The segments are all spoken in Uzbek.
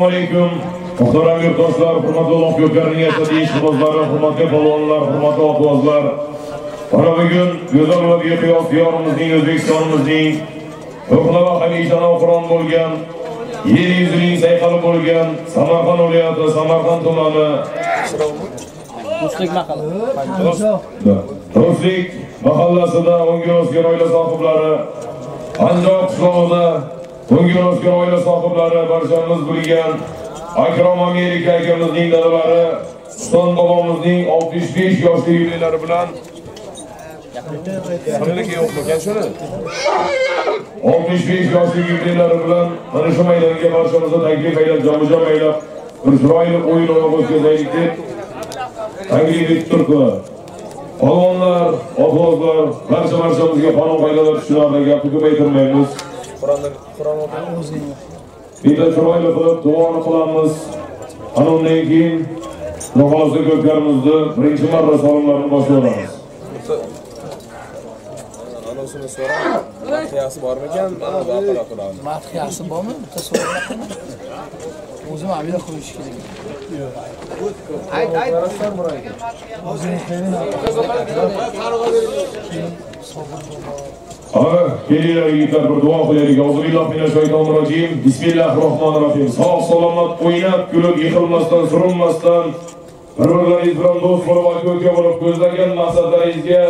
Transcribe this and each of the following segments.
Assalomu alaykum. Muhtaram yurtdoshlar, hurmatli uloq ko'plarining yashadigan ishqibozlari, hurmatli polvonlar, hurmatli otbozlar. Mana bugun go'zal va beqiyos diyorimizning, O'zbekistonimizning ko'hna va hamisha navqiron bo'lgan, yer yuzining sayqali bo'lgan Samarqand viloyati, Samarqand tumani Do'stlik mahallasi. Do'stlik mahallasida o'nga o'sgan oila sohiblari, Andijon qishlog'ida o'nga o'sgan oila sohiblari, barchamiz bilgan Akrom Amerika akamizning dadalari, Uston bobomizning 65 yoshli yubileylari bilan yo'qmikan shuni? 65 yoshli yubileylari bilan mana shu maydonga barchamizni taklif aylab, jomajon aylab bir chiroyli o'yin o'tkazaylik deb taklif etib turibdilar. Polvonlar, otbozlar, barcha barchamizga qonun qoidalar tushunarli, gapni ko'paytirmaymiz. Bitta chiroyli qilib duoni qilamiz. Ana undan keyin xudo xohlasa ko'plarimizni birinchi marra solimlarni boshlaymiz. Anonsini so'rab, madhiyasi bormikan? Mana baqira qilamiz. Madhiyasi bormi? Bitta so'rab. O'zim amira qo'yish kerak. Ayt, ayt. Ana, kelinglar yigitlar, bir duo qilaylik. Auzubillahi minash-shaytonir-rojim. Bismillahir-rohmanir-rohim. Sog' salomat o'ynab, kulib, yiqilmasdan, surinmasdan, bir-birlaringiz bilan do'st bo'lib, aka-uka bo'lib, ko'zlagan maqsadlaringizga,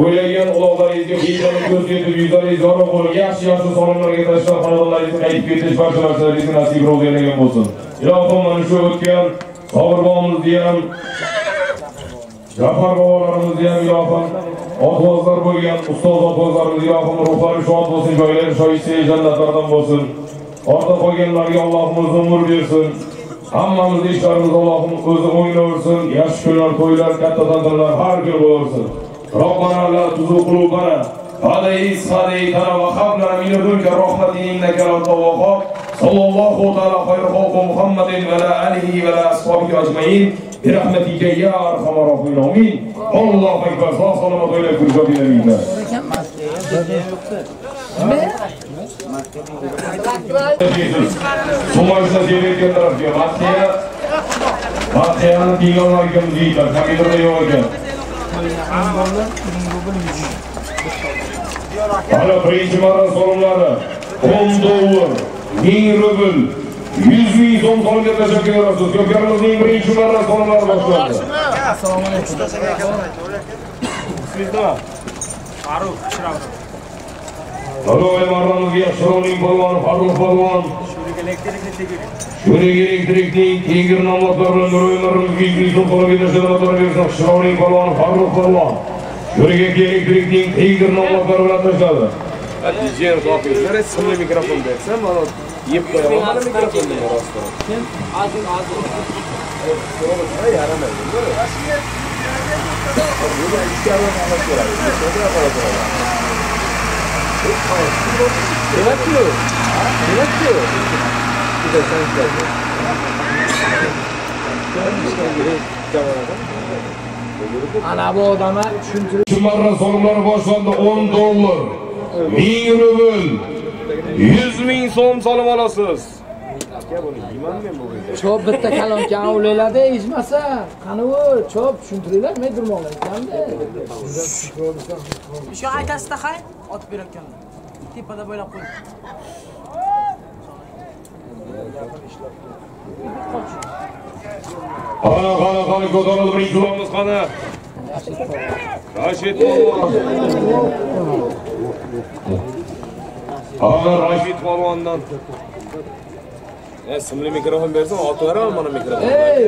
o'ylagan uloqlaringizga biytanib ko'z yetib, yuzlaringiz yorug' bo'lib, yaxshi-yaxshi solimlarga tashlab, xonadonlaringizga qaytib ketish barcha narsalarga nasib ro'zi aylagan bo'lsin. Ilohim, mana shu o'tgan Sobir bobomizni ham, Jafar bobolarimizni ham ilohim otbozlar bo'lgan ustoz otbozlarimiz ilohim ruhlari shod bo'lsin, joylari shoyista jannatlardan bo'lsin. Ortda qolganlarga Allohim o'zi umr bersin. Hammamizni ishlarimiz Allohim o'zi o'nglaversin. Yaxshi kunlar, to'ylar, katta tantanalar har kun bo'laversin. Robbana la tuzigh qulubana ba'da iz hadaytana va hab lana min ladunka rahmatan innaka antal wahhab. Sallallohu taala xayru xalqi Muhammadin va ala alihi va ala ashabihi ajmain. Bi rahmatika ya arhamar rohimin. Amin. Allohu akbar. Sog' salomat o'ylab ko'rishadilar. Sumajda degan tarafga madhiya, madhiyani deganlar ekanmiz yigitlar, kompyuterda yo'q ekan. Ana birinchi marra solimlari 10 dollar, 1000 rubl, 100 ming so'm solimga tashlab kelaverasiz. Ko'pkarimizning birinchi marra solimlari boshlandi. Assalomu alaykum. Bismillah. Farruh Shirovni. Aloy marramizga Shirovning polvoni Farruh polvon. Shurik elektrikning kengir nomzodlari bilan Nuroy marramizga 100 ming so'm solimga tashlab bersin. Shirovning polvoni Farruh polvon. Shurik elektrikning kengir nomzodlari bilan tashladi. Dijen topinglar, simli mikrofon bersa, mana yeb qo'yaman, mana mikrofonni rostdan. Kim? Azim, Azim. Yaramaydi. Demak-ku, demak-ku. Ana bu odamlar tushuntirib. Shu marra solimlari boshlandi. 10 dollar, 1000 rubl, 100 ming so'm solim olasiz. Cho'p bitta kalonkani ulaylarda eshmasa, qani u cho'p tushuntiringlar, men durmoqlar ekanda. Shu aytasizda hay, otib berayotganda. Tepada bo'ylab qo'yib. Qani, qani, qani ko'tarildi birinchi ulovimiz qani. Rashid polvon. Ana Rashid polvondan. Simli mikrofon bersin, otib beraman mana mikrofon. Ey,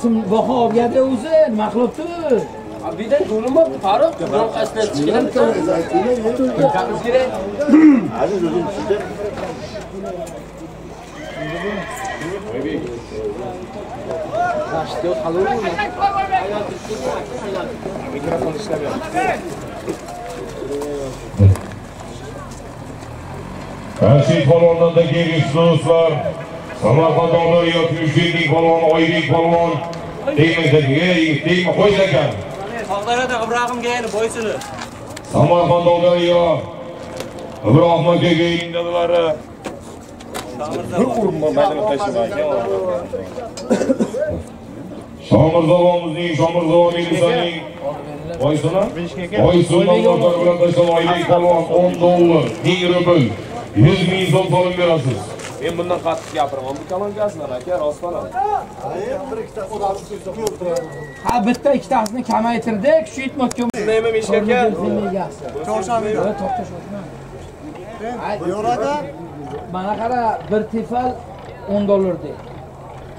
sim baho olganda o'zi nima qilibdi? Bidan ko'rinma, Farruh, biroq asli chiqib. Aziz o'zing tushdi. Mikrofon ishlamayapti. Rashid polvondan da keyingi do'stlar, Samarqand Oqdaryo Kumushbekning polvoni Oybek polvon tegmaydi, ey, tegma qo'ysa ekan. Tog'darada Ibrohimga endi boysini. Samarqand Oqdaryo Ibrohim akaga dadalari Bir urma maydonga tashlaman. Shomirzobomizning Shomirzobon Elisaning Boysuna? Boysuna bilan tashlab Oybek polvon 10 dollar, 1000 rubl, 100 ming so'm solim berasiz. Men bundan qattiq gapiraman. Bu kalonkasidan aka, rostdan ham. Ha, bitta ikkitasini kamaytirdik, kuchaytmoqchi. Nima Mishka aka? Chorshanba. To'xta, Yo'q aka. Mana qara, bir tefal 10 dollar de.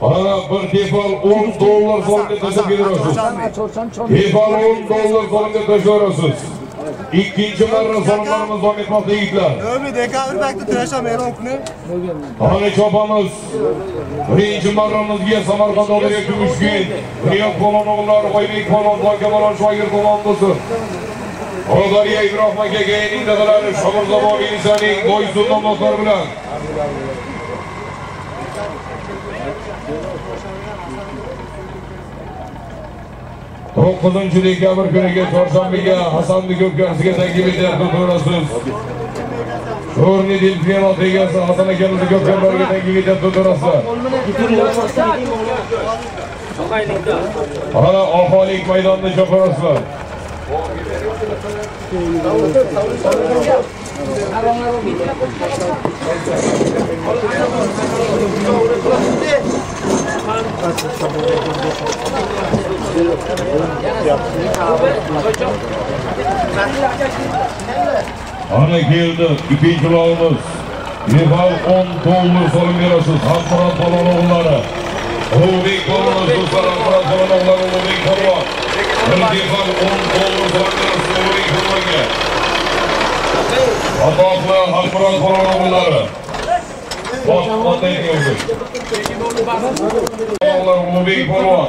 Ana bir tefal 10 dollar so'mga tashlab berasiz. Tefal 10 dollar so'mga tashlayverasiz. Ikkinchi marra so'mlarimiz davom etmoqda yigitlar. 4 dekabr vaqti tirasham e'lon kuni. Ana chopamiz. Birinchi marramizga Samarqand oldiga Kumushkin, Riyod polvon o'g'illari Oybek polvon, Donka polvon, Shogir polvon bo'lsin. Oqdaryo Ibrohim akaning dadalari Shomirzobon Elisaning Boysun domlatlari bilan. 9 dekabr kuniga chorshanbaga Hasanni ko'pkasiga taklif etyapti to'rasiz. Sho'rni delfin egasi Hasan akamizni ko'pkariga taklif etyapti to'rasiz. Ana Oholik maydonida choparasizlar. Ana keldi ikkinchi ulovimiz. Tefal 10 dollar so'm berasiz. Hamqur'on polvon o'g'illari. Ulug'bek polvon do'stlar, Hamqur'on polvon o'g'illari Ulug'bek polvon. Bir tefal 10 dollar so'm berasiz Ulug'bek polvonga. Atoqli Hamqur'on polvon o'g'illari. Ulug'bek polvon.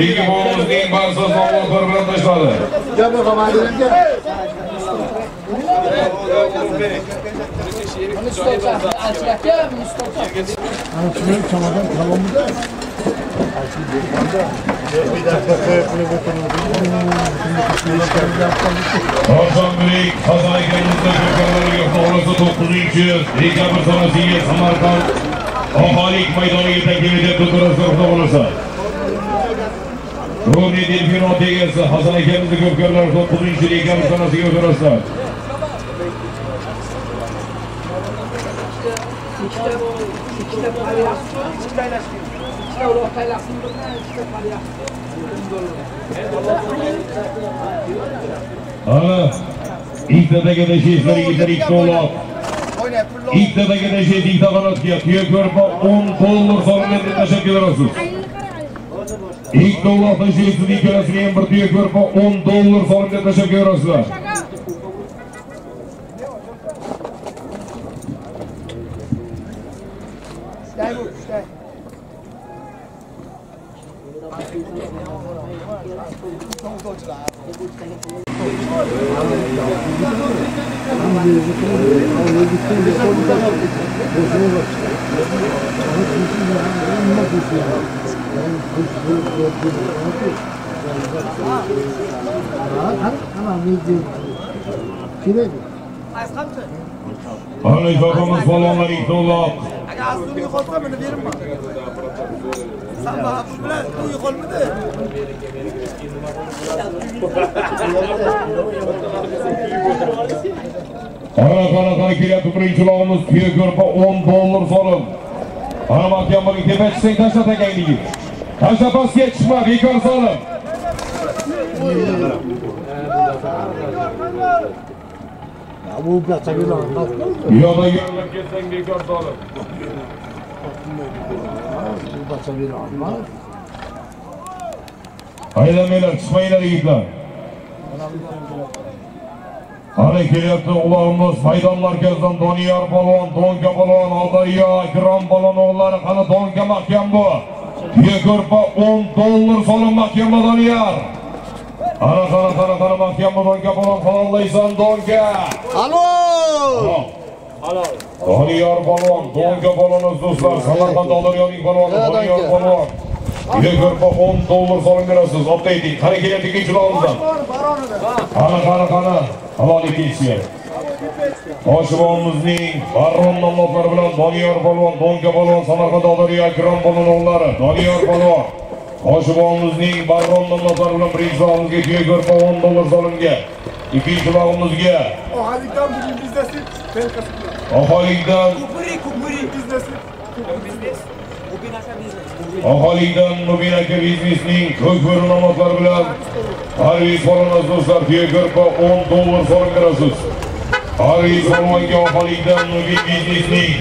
Ikki polvonimizning barchasi sovg'alar bilan tashladi. Chorshanbalik Hasan akamizning ko'pkariga to'g'risi 9 dekabr sanasiga Samarqand Oholik maydoniga taklif etyapti to'g'risi xudo xohlasa. Ro'ni delfin egasi Hasan akamizning ko'pkarilari 9 dekabr sanasiga o'tirasizlar. Ana ikkitadagi tashishlar yigitlar ikkita uloq. Ikkitadagi tashish ikkita qanotga tuya ko'rpa 10 dollar so'mga tashlab kelaverasiz. Ikkita uloq tashlaysiz, ikkalasini ham bir tuya ko'rpa 10 dollar so'mga tashlab kelaverasizlar. Ana chopamiz polvonlar ikkita uloq. Ana qana qana kelyapti birinchi ulog'imiz tuya ko'rpa 10 dollar solim. Ana mahkamalik tepa chiqsang tashla takangni yigit. Tashla pastga tushma, bekor solim. Yo'lda yo'llab ketsang bekor solim. Aylanmanglar, chiqmanglar yigitlar. Ana kelyapti ulog'imiz maydon markazidan Doniyor polvon, Donka polvon, Oldaryo, Ikrom polvon o'g'illari. Qani Donka mahkam bu. Tuya ko'rpa 10 dollar solim mahkam bu Doniyor. Ana qana qana qana mahkam bu Donka polvon, halollaysan Donka. Halol! Halol. Doniyor polvon, Donka polvon do'stlar, Samarqand Oldaryoning polvoni Doniyor polvon. Tuya ko'rpa 10 dollar solim berasiz. Obda ayting. Qani kelyapti ikkinchi ulog'imizdan. Qani qani qani. Halol ikkinchisiga. Toshibomizning Barron nomlari bilan Doniyor polvon, Donka polvon, Samarqand Odariy Akrom polvon o'g'illari Doniyor polvon. Toshibomizning Barron nomlari bilan birinchi sog'imizga Tuyako'rpa 10 dollar solimga, ikkinchi sog'imizga Ohalikdan bugun biznesi Ohalikdan Ohalikdan Mubin aka biznesning ko'k bo'ri nomlari bilan Parviz polvon do'stlar Tuyako'rpa 10 dollar solim berasiz. Parviz polvonga Ohalikdan Mubin biznesning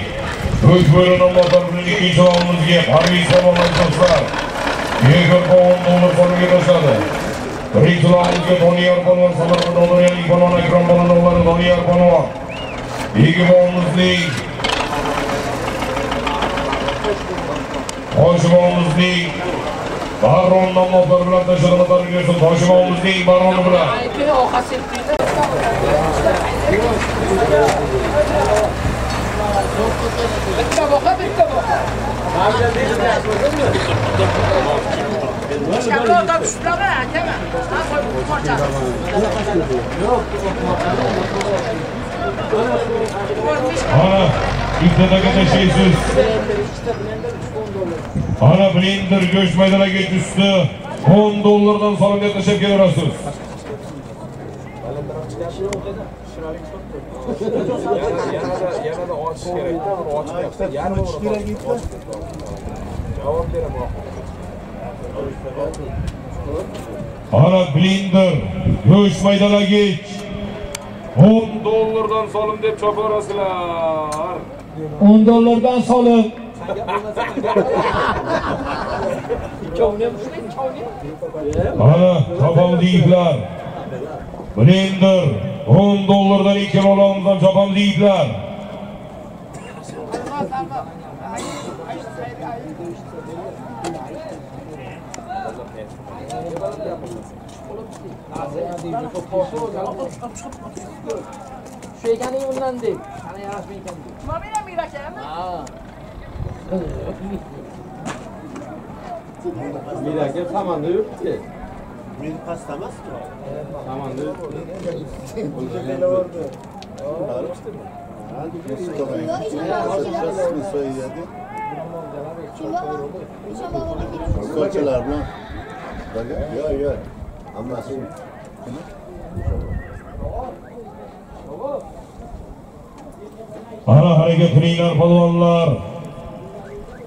ko'k bo'ri nomlari bilan ikkinchi sog'imizga Parviz polvon do'stlar Tuyako'rpa 10 dollar solimga tashladi. Birinchi sog'imizga Doniyor polvon, Samarqand Odoriyalik polvon, Akrom polvon o'g'illari Doniyor polvon. Begimomizning Toshibomizning Barron nomlari bilan tashladi bersin. Toshibomizning Barroni bilan. Bitta boqa, bitta boqa. Ana bittadaga tashlaysiz. Ana blender go'sht maydalagich usti 10 dollardan solimga tashlab kelaverasiz. Yanada ochish kerak. Ochib javob beraman. Ana blender go'sht maydalagich 10 dollardan solim deb chopaverasizlar. 10 dollardan solim. Ana chopamiz yigitlar. Blender 10 dollardan 2 kilogramdan chopamiz yigitlar. Shu ekaning undan deb. Ana yarashma ekan deb. Nima bilan mirakami? Ha. Miraka samanda yuribdi. Men past emasmi? Samanda yuribdi. So'chalar bilan. Yo'q, yo'q. Hammasi. Ana harakat qilinglar polvonlar.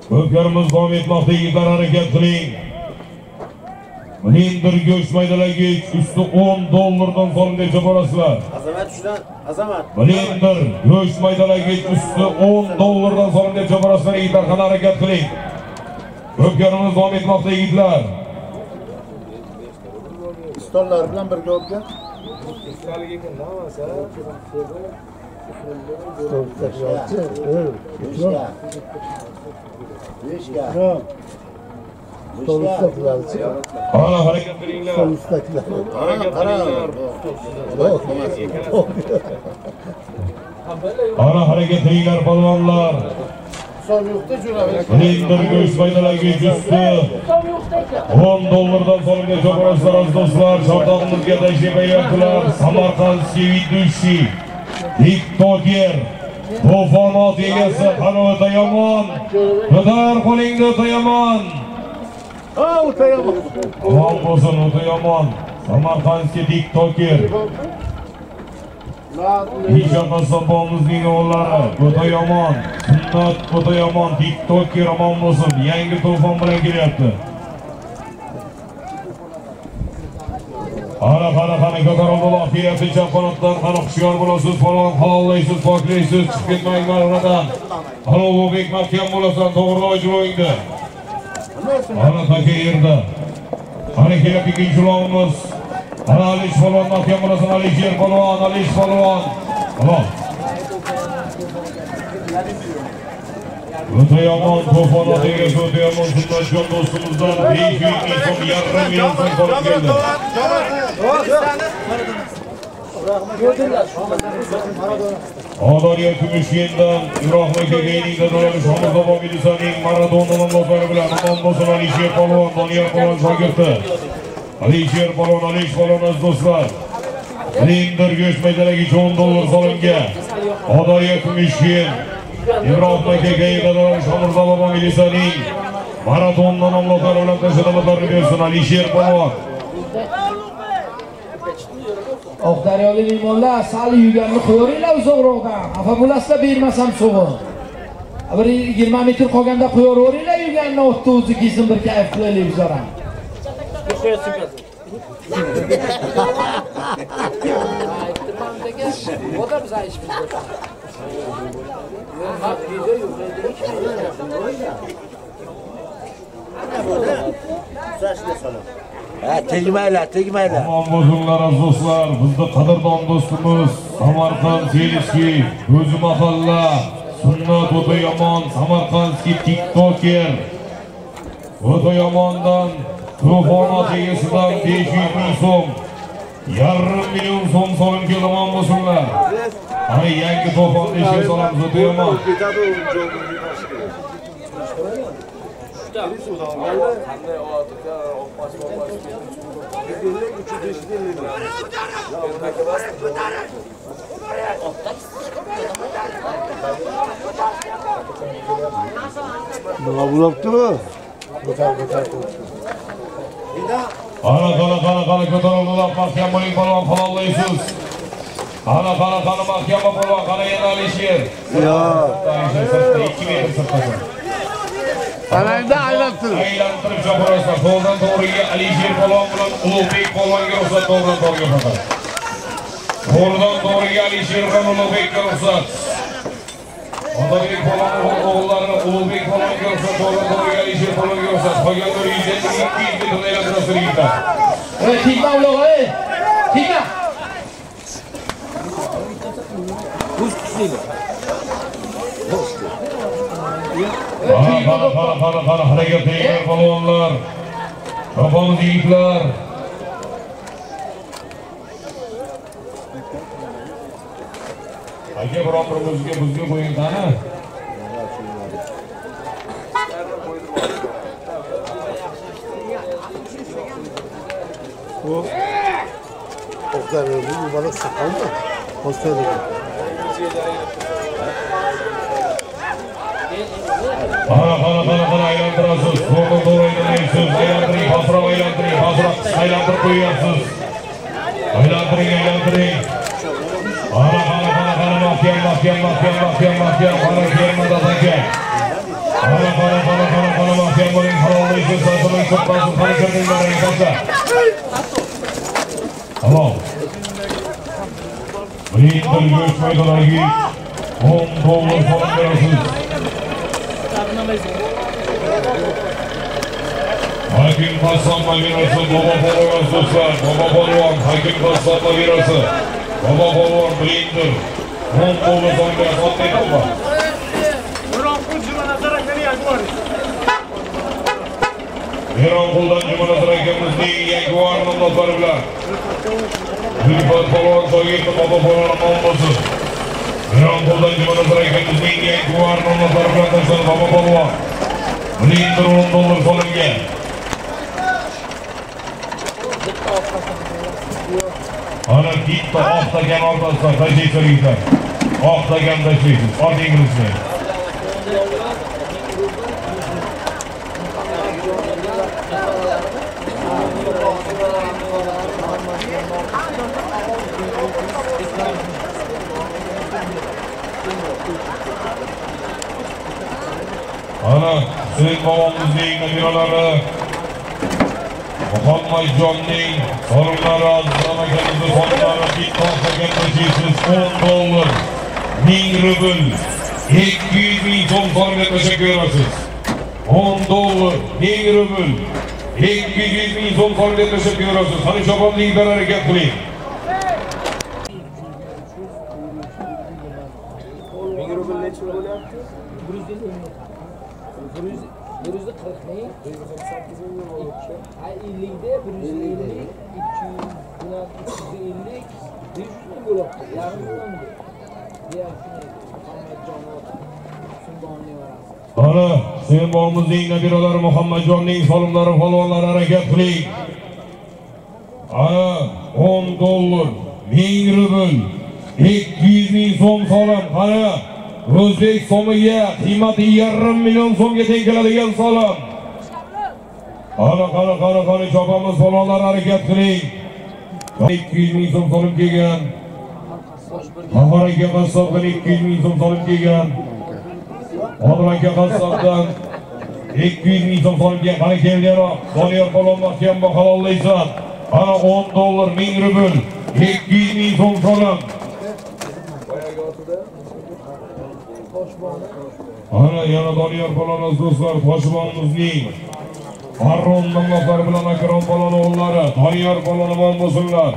Ko'pkarimiz davom etmoqda yigitlar, harakat qiling. Blender go'sht maydalagich usti 10 dollardan solim deb choparasizlar. Azamat shundan, Azamat. Blender go'sht maydalagich usti 10 dollardan solim deb choparasizlar yigitlar, qani harakat qiling. Ko'pkarimiz davom etmoqda yigitlar. Stollar bilan birga olgan. Ana harakat qilinglar. Harakat qilinglar. Ana harakat qilinglar polvonlar. Blender go'sht maydalagich usti 10 dollardan solimga choparasizlar aziz do'stlar. Chordog'imizga tashrif buyurdilar. Samarqand sevidushi TikToker to'fonot egasi qani O'tayomon. Ko'tar qo'lingni O'tayomon. Ha, O'tayomon. Omon bo'lsin O'tayomon. Samarqandski TikToker. Isha qassobomizning o'g'illari O'tayomon, Sunnat O'tayomon TikToker omon bo'lsin. Yangi to'fon bilan kelyapti. Ana qani qani ko'tarildi uloq kelyapti chap qanotdan. Qani hushyor bo'lasiz polvon, halollaysiz, poklaysiz, chiqib ketmang marradan. Qani Ulug'bek mahkam bo'lasan, to'g'rilab jilovingni. Ana taka yerda. Qani kelyapti ikkinchi ulog'imiz. Ana Alish polvon mahkam bo'lasan, Alisher polvon, Alish polvon. Halol. O'tayomon to'fonot egasi O'tayomon Sunnatjon do'stimizdan 5 ming so'm, 1.5 million so'm solib keldi. Odoriya Kumushgendan Ibrohim akaning dadalari Shomurzo Milisaning Maradona nomlari bilan omon bo'lsin Alisher polvon, Doniyor polvon shogirdi. Alisher polvon, Alish polvon aziz do'stlar. Blender go'sht maydalagi 10 dollar solingan. Odaryo Kumushkin, Ibrohim aka Gaydadan Shomirzo bobo milisaning maratondan nomzodlari bilan tashlamatlarni bersin. Alisher polvon. Oqdaryolik mehmonlar, sal yuganni qo'yaveringlar uzoqroqdan. Xafa bo'lasizlar bermasam sug'in. Bir 20 metr qolganda qo'yaveringlar yuganni, o'tni o'zi kelsin, bir kayf qilaylik bizlar ham. Ha, tegmanglar, tegmanglar. Omon bo'lsinlar aziz do'stlar. Bizni qadrdon do'stimiz Samarqand Selskiy, o'zi mahalla, Sunnat O'tayomon, Samarqandskiy TikToker. O'tayomondan To'fonot egasidan 500 ming so'm, 0,5 million so'm so'm keldi. Omon bo'lsinlar. Ana yangi to'fonni ishga solamiz O'tayomon. Nima bo'lyapti-ku? Qani, qani, qani, qani ko'tarildilar. Mahkam bo'ling polvon, halollaysiz. Qani, qani, qani mahkam polvon, qani yana Alisher. Yo'q. 2 metr sirtqasi. Qarangda aylantirib. Aylantirib chopirasizlar. To'g'ridan to'g'riga Alisher polvon bilan Ulug'bek polvonga ruxsat, to'g'ridan to'g'riga faqat. To'g'ridan to'g'riga Alisher bilan Ulug'bekka ruxsat. Otabek polvon o'g'illari Ulug'bek polvonga ruxsat, to'g'ridan to'g'riga Alisher polvonga ruxsat. Qolganlar 150-200 metrda aylantirasizlar yigitlar. Ey, tegma Ulug', ey! Tegma! Qani, qani, qani, qani, qani, harakat qilinglar polvonlar. Chopamiz yigitlar. Aka biron birimizga buzga qo'ying qani. Bu Oqdaryo bu baliq soqolmi? Po'stadagi. Qani, qani, qani, qani aylantirasiz. To'g'ri to'g'ri aylantirasiz. Aylantiring, pastroq aylantiring, pastroq aylantirib qo'yapsiz. Aylantiring, aylantiring. Qani, qani, qani, qani mahkam, mahkam, mahkam, mahkam, mahkam, qani kelmadi aka. Qani, qani, qani, qani, qani mahkam bo'ling, halollaysiz, sotiling, chiqasiz, qani kirdinglar, aytasa. Halol. Blender go'sht maydonlariga 10 dollar solib berasiz. Hakim Qassom nabirasi Bobo polvon do'stlar, Bobo polvon, Hakim Qassom nabirasi Bobo polvon Blender 10 dollar solib berasiz. Otday polvon. Eronquldan Jumanazar akamizning yaguar nomzodlari bilan Zulfat polvon shogirdi Bobo polvon omon bo'lsin. Eronquldan Jumanazar akamizning yaguar nomzodlari bilan tashlandi Bobo polvon. Blender 10 dollar solingan. Ana bitta oq takan orqasida tashlaysiz yigitlar. Oq takan tashlaysiz. Oting bizni. Ana Husayn bobomizning nabiralari Muhammadjonning solimlari, Azizjon akamizning solimlari bitta oq takan tashlaysiz. 10 dollar, 1000 rubl, 200 ming so'm solimga tashlab berasiz. 10 dollar, 1000 rubl, 200 ming so'm solimga tashlab berasiz. Qani chopamiz yigitlar, harakat qiling. 1000 rubl necha bo'lyapti? 140 ming, 148 ming bo'lyapti. Ay 50 da 150, 200 bilan 350, 500 ming bo'lyapti. Yarim million. Ana Husayn bobomizning nabiralari Muhammadjonning solimlari polvonlari harakat qiling. Ana 10 dollar, 1000 rubl 200 ming so'm solim. Qani o'zbek so'miga qiymati 1,5 million so'mga teng keladigan solim. Qani qani qani qani chopamiz polvonlar, harakat qiling. 200 ming so'm solim kelgan. G'afur aka qassobdan 200 ming so'm solim kelgan. Odil aka qassobdan 200 ming so'm solim kelgan. Qani keldi yana Doniyor polvon mahkam halollaysan. Ana 10 dollar 1000 rubl 200 ming so'm solim. Ana yana Doniyor polvon do'stlar, Toshbonimizning Arron domlatlari bilan Akrom polvon o'g'illari Doniyor polvon omon bo'lsinlar.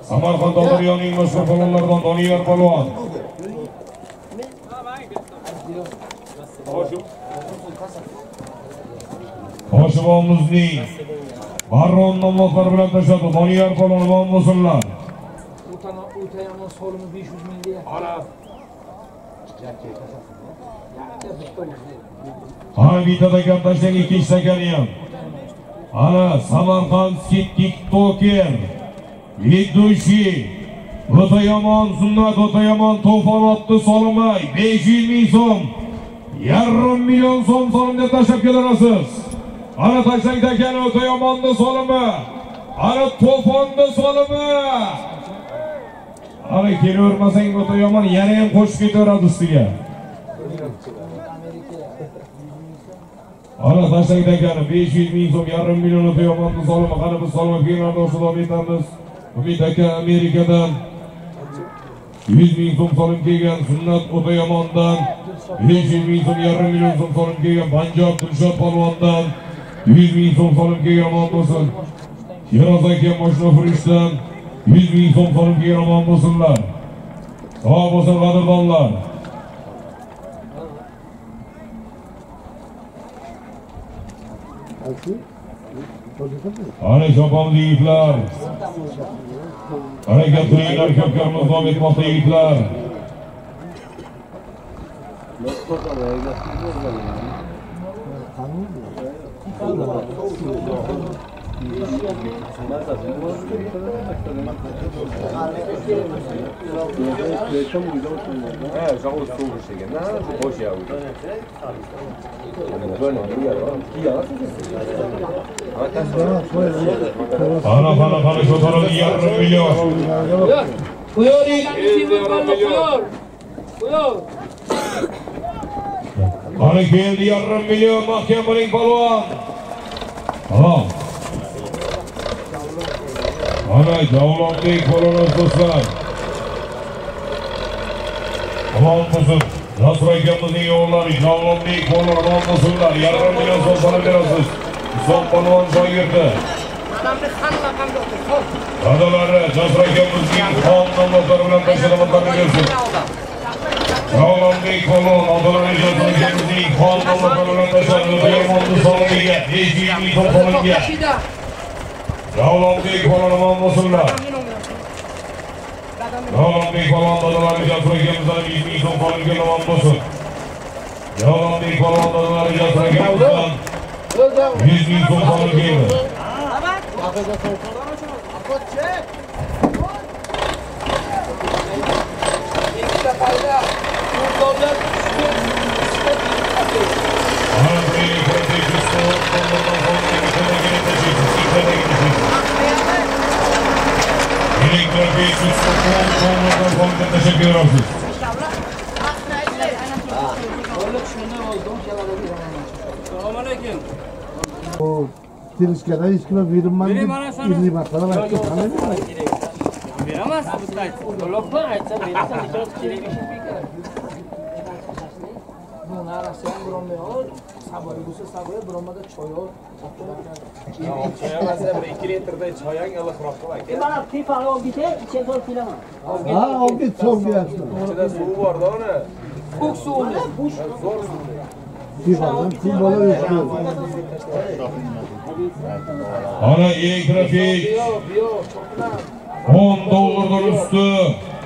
Samarqand Daryoning mashhur polvonlaridan Doniyor polvon. Toshbonimizning Barron domlatlari bilan tashladi. Doniyor polvon omon bo'lsinlar. O'ta yomon solimi 500 mingga. Ana. Ana bitta takan tashlang, ikkinchi takani ham. Ana Samarqandskiy tiktoker Ведущий o'ta yomon sunnat, o'ta yomon to'fon otdi solimi 500 ming so'm, 1,5 million so'm solim deb tashlab kelaverasiz. Ana tashlang takani, o'ta yomonni solimi. Ana to'fonni solimi. Ana kelavermasang o'ta yomon yana ham qo'shib ketaveradi ustiga. Ana tashlang takani 500 ming so'm, 1,5 million o'ta yomonni solimi. Qani biz solimi kelganlarda davom etamiz. Umid aka Amerikadan 100 ming so'm solim kelgan. Sunnat o'ta yomondan 500 ming so'm, 1,5 million so'm solim kelgan. Panjob Dilshod polvondan 100 ming so'm solim kelgan, omon bo'lsin. Sheroz aka mashina furishdan 100 ming so'm solim kelgan, omon bo'lsinlar. Sog' bo'lsin qadrdonlar. Ana chopamiz yigitlar. Harakat qilinglar, ko'pkarimiz davom etmoqda yigitlar. Ana qana qana ko'tarib 1,5 million. Qo'yor, qo'yor. Qani keldi 1,5 million, mahkam bo'ling polvon. Tamom. Ana Javlonbek polvon do'stlar. Omon bo'lsin. Nasr akamizning o'g'illari Javlonbek polvon omon bo'lsinlar. 1,5 million so'm solib berasiz. Islom polvon shogirdi. Dadalari Nasr akamizning xon domlatlari bilan tashlamoqlarni bersin. Javlonbek polvon otalari Nasr akamizning xon domlatlari bilan tashladi. Yomonni solimiga 500 ming so'm solimga. Javlonbek polvon omon bo'lsinlar. Javlonbek polvon dadalari Jasur akamizdan 100 ming so'm solimga omon bo'lsin. Javlonbek polvon dadalari Jasur akamizdan 100 ming so'm solimga. Ikkita payda 10 dollar Teşekkür ederim. Tirishgada hech kim bermaydi. Beramiz, bitta aytsa. To'loqni aytsa berasan, lekin kerak emas. Bu narsa ham bironmay ol, saboy bo'lsa saboy, bironmada choy ol. Choy olsa 1-2 litrda choyang iliqroq qil aka. Mana tepani olib ketay, ichida to'lib kelaman. Ha, olib ket, so'ng berasiz. Ichida suvi bor-da uni. Ko'k suvini. Zo'r suv. Tepadan suv bo'laveradi. Ana elektrofik 10 dollardan usti.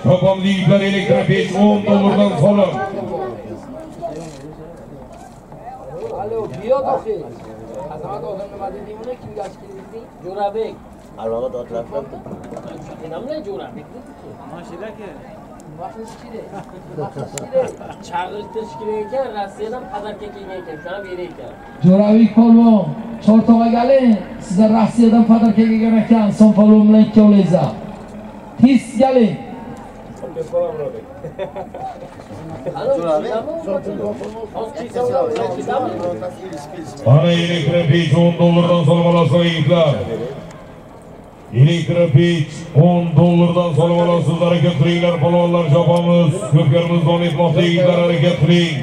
Chopamiz yigitlar, elektrofik 10 dollardan solib. Alo, biyo dohi. Azamat odam nima deding uni? Kimga ochib kelding? Jo'rabek. Arvoqat otlar. Nima Jo'rabek dedi-ku. Mashinaki. Nima qilish kerak? Nima qilish kerak? Chag'iltirish kerak ekan, Rossiyadan podarka kelgan ekan, shuni berar ekan. Jo'rabek polvon, Chortoqqa keling, sizlar Rossiyadan podarka kelgan ekan, Son polvon bilan ikkovlaringizlar. Tez keling. Ana elektropech 10 dollardan solib olasiz yigitlar. Elektropech 10 dollardan solib olasiz. Harakat qilinglar polvonlar, chopamiz. Ko'pkarimiz davom etmoqda yigitlar, harakat qiling.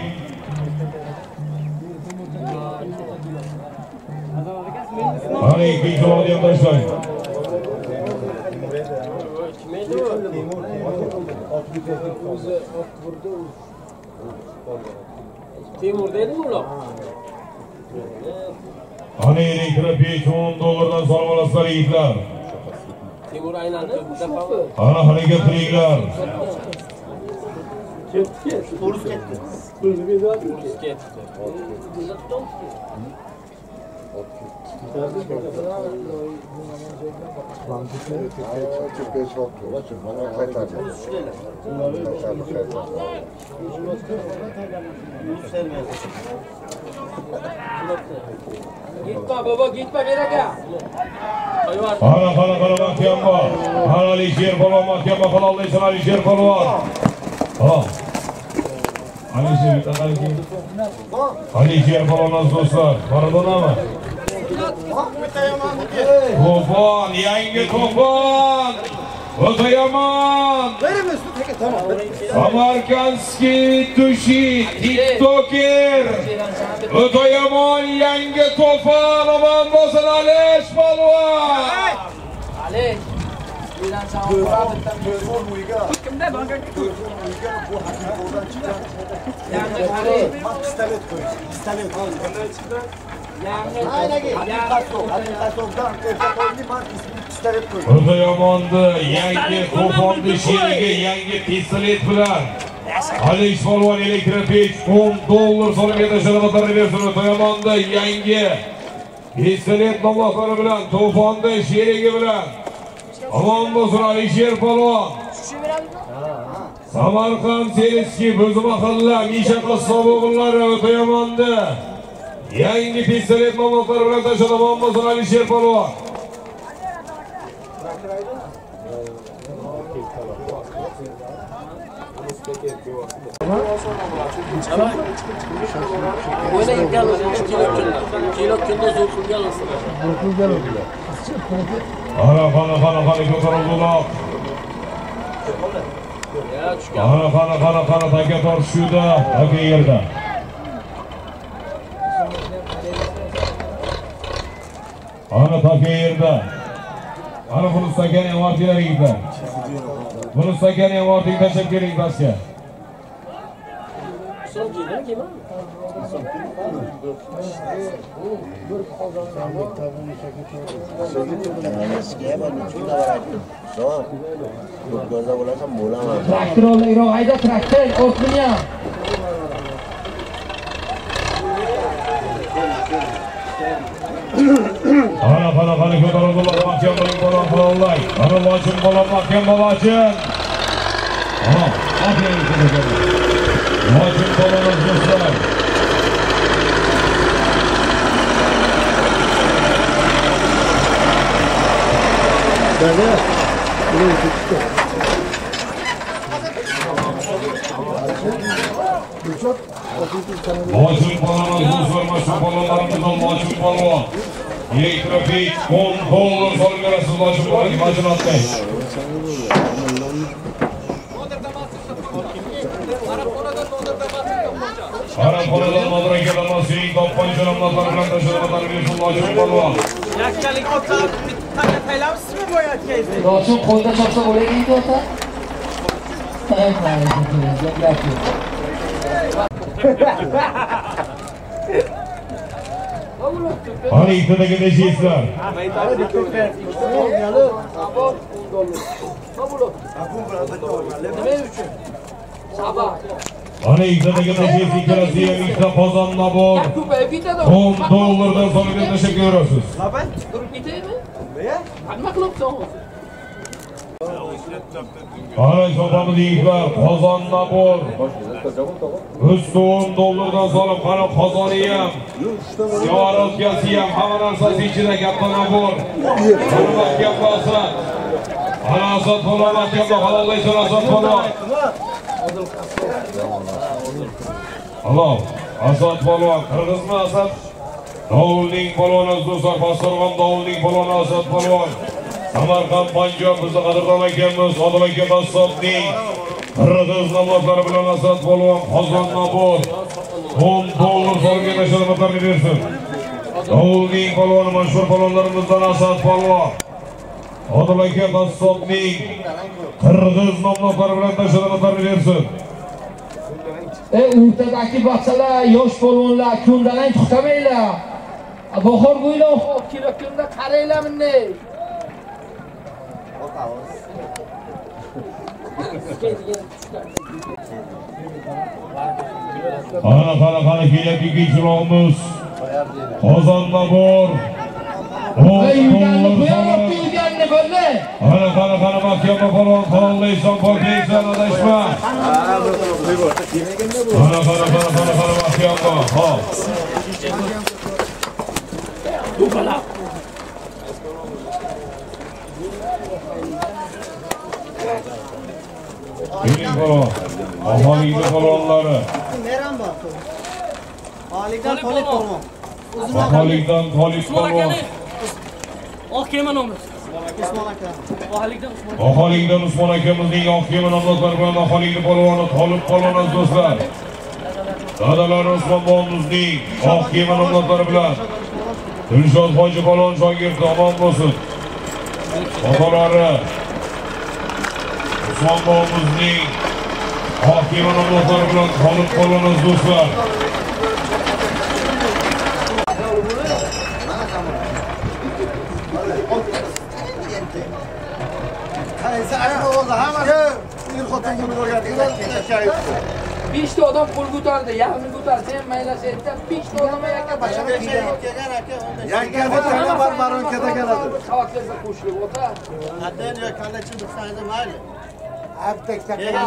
Ana ikkinchi uloqni ham tashlang. Temur dedimi uloq? Ana elektropech 10 dollardan solib olasizlar yigitlar. Temur aylanib, ana harakat qilinglar. Ketdi. O'ris ketdi. O'ris ketdi. Gitme baba, gitme bir aka. Qara, qara, qara, mahkam bor. Qara Alisher polvon mahkam halollaysin Alisher polvon. Ha. Alisher bitta qarang. Alisher polvon do'stlar, Maradonami? To'fon, yangi to'fon. O'ta yomon. Samarkandskiy tushi, TikToker. O'ta yomon yangi to'fon, omon bo'lsin Alish polvon. Alish. O'ta yomonni yangi to'fonni sherigi yangi pistolet bilan Alish polvon elektropech 10 dollar solib ketishini bersin. O'ta yomonni yangi pistolet mablag'lari bilan to'fonni sherigi bilan omon bo'lsin Alisher polvon. Samarqand Selski o'zi mahalla Misha qassob o'g'illari o'ta yomonni yangi pistolet mablag'lari bilan tashladi. Omon bo'lsin Alisher polvon. Qara, qara, qara, qara ko'tarildi uloq. Qara, qara, qara, qara taka tortishuvda, taka yerda. Ana taka yerda. Ana buni sakani ham ortinglar yigitlar. Buni sakani ham orting tashlab keling pastga. Traktor oldiroq hayda, traktor o'tini ham. Qara, qara, qara ko'tarildi uloq. Mahkam bo'ling polvon, polvonlar. Qara lochin polvon, mahkam lochin. Ha, aferin sizga. Lochin polvon do'stlar. Lochin polvon do'stlar, mashhur polvonlarimizdan Lochin polvon. Elektropech 10 dollar solib berasiz Lochin polvonga, majnun otday. Arabxonadan Nodir aka Damasning to'pponcha nomlari bilan tashlab bersin Lochin polvon. Yakkalik otlar bitta taylamsizmi boya aytganingizdek? Lochin qo'lda chopsa bo'ladimi ota? Ana ikkitadagi nechasizlar? Ana ikkitadagi nechasiz, ikkalasi ham ikkita qozon nabor. 10 dollardan solib tashlab ko'rasiz. Turib ketaymi? Nima qilibsan hozir? Ana chopamiz yigitlar, qozon nabor. 100 dollardan solib, qani qozoni ham, ziyoratgasi ham, hamma narsasi ichida katta nabor. Mahkam bo'lsin. Ana Asad polvon mahkamda halollaysin Asad polvon. Alloh, Asad polvon, qirg'izmi Asad? Dovulning polvoni do'stlar, Pastdarg'om Dovulning polvoni Asad polvon. Samarqand Panjob bizni qadrdon akamiz Odil aka Qassobning qirg'iz nomlari bilan Asad polvon qozon nabor 10 dollar solib tashlaganlarni bersin. Dovulning polvoni mashhur polvonlarimizdan Asad polvon. Odil aka Qassobning qirg'iz nomlari bilan tashlaganlarni bersin. O'rtadagi bachalar, yosh polvonlar ko'ndalang to'xtamanglar. Bahor bo'ylab olib kelayotganda qaranglar bunday. Qani qani qani kelyapti ikkinchi. Qozon nabor. Qani qani qani mahkam polvon halollaysan, poklaysan, adashma. Qani qani qani qani qani mahkam. Hop. Keling polvon. Aholikning polvonlari. Aholikdan Tolib polvon. Aholikdan Tolib polvon. Oq kema nomli. Usmon aka. Aholikdan Usmon. Aholikdan Usmon akamizning oq kema nomlari bilan Aholikning polvoni Tolib polvon do'stlar. Dadalari Usmon bobomizning oq kema nomlari bilan Dilshod hoji polvon shogirdi omon bo'lsin. Bobolari Usmon bobomizning oq kema nomlari bilan Tolib polvon do'stlar. Beshta odam qo'l ko'tardi, yarmi ko'tarsa ham maylasa aytdi, beshta odam yakka Yakka bor baronkada keladi. Qavatlarga qo'shilib ota. Atayin yo kallachi dursangiz mayli.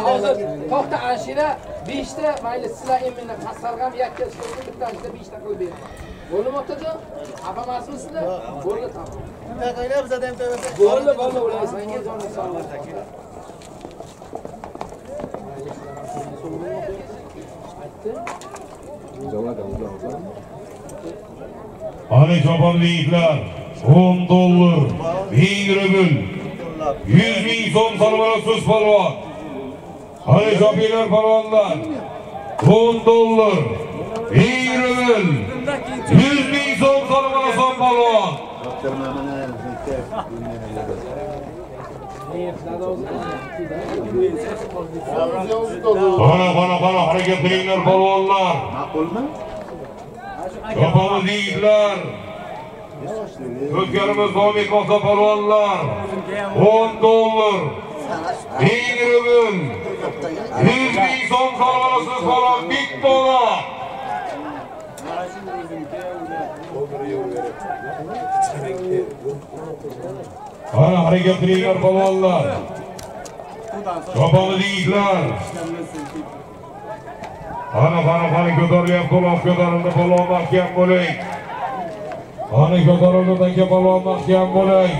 Hozir to'xta anshira 5 ta mayli sizlar emini qasarg'am yakka so'zni bittasida 5 ta qilib beraman. Bo'ldimi otajon? Xafa emasmisizlar? Bo'ldi, tamom. Bitta qo'ylar bizada ham to'yasa. Bo'ldi, bo'ldi, ular senga joning sog' bo'lsin. Ana chopamli yigitlar, 10 dollar, 1000 rubl, 100 ming so'm solib olasiz polvon. Ana chopinglar polvonlar. 10 dollar, 1000 rubl, 100 ming so'm solib olasiz polvon. Qara qara qara harakat qilinglar polvonlar. Ma'qulmi? Chopamiz yigitlar. O'tganimiz davom etmoqda polvonlar. 10 dollar, 1000 rubl, 100 ming so'm solib olasiz polvon, bitta odam. Qara harakat qilinglar polvonlar. Chopamiz yigitlar. Qani qani qani ko'tarilyapti, uloq ko'tarildi, polvon mahkam bo'ling. Qani ko'tarildi, taka polvon mahkam bo'ling.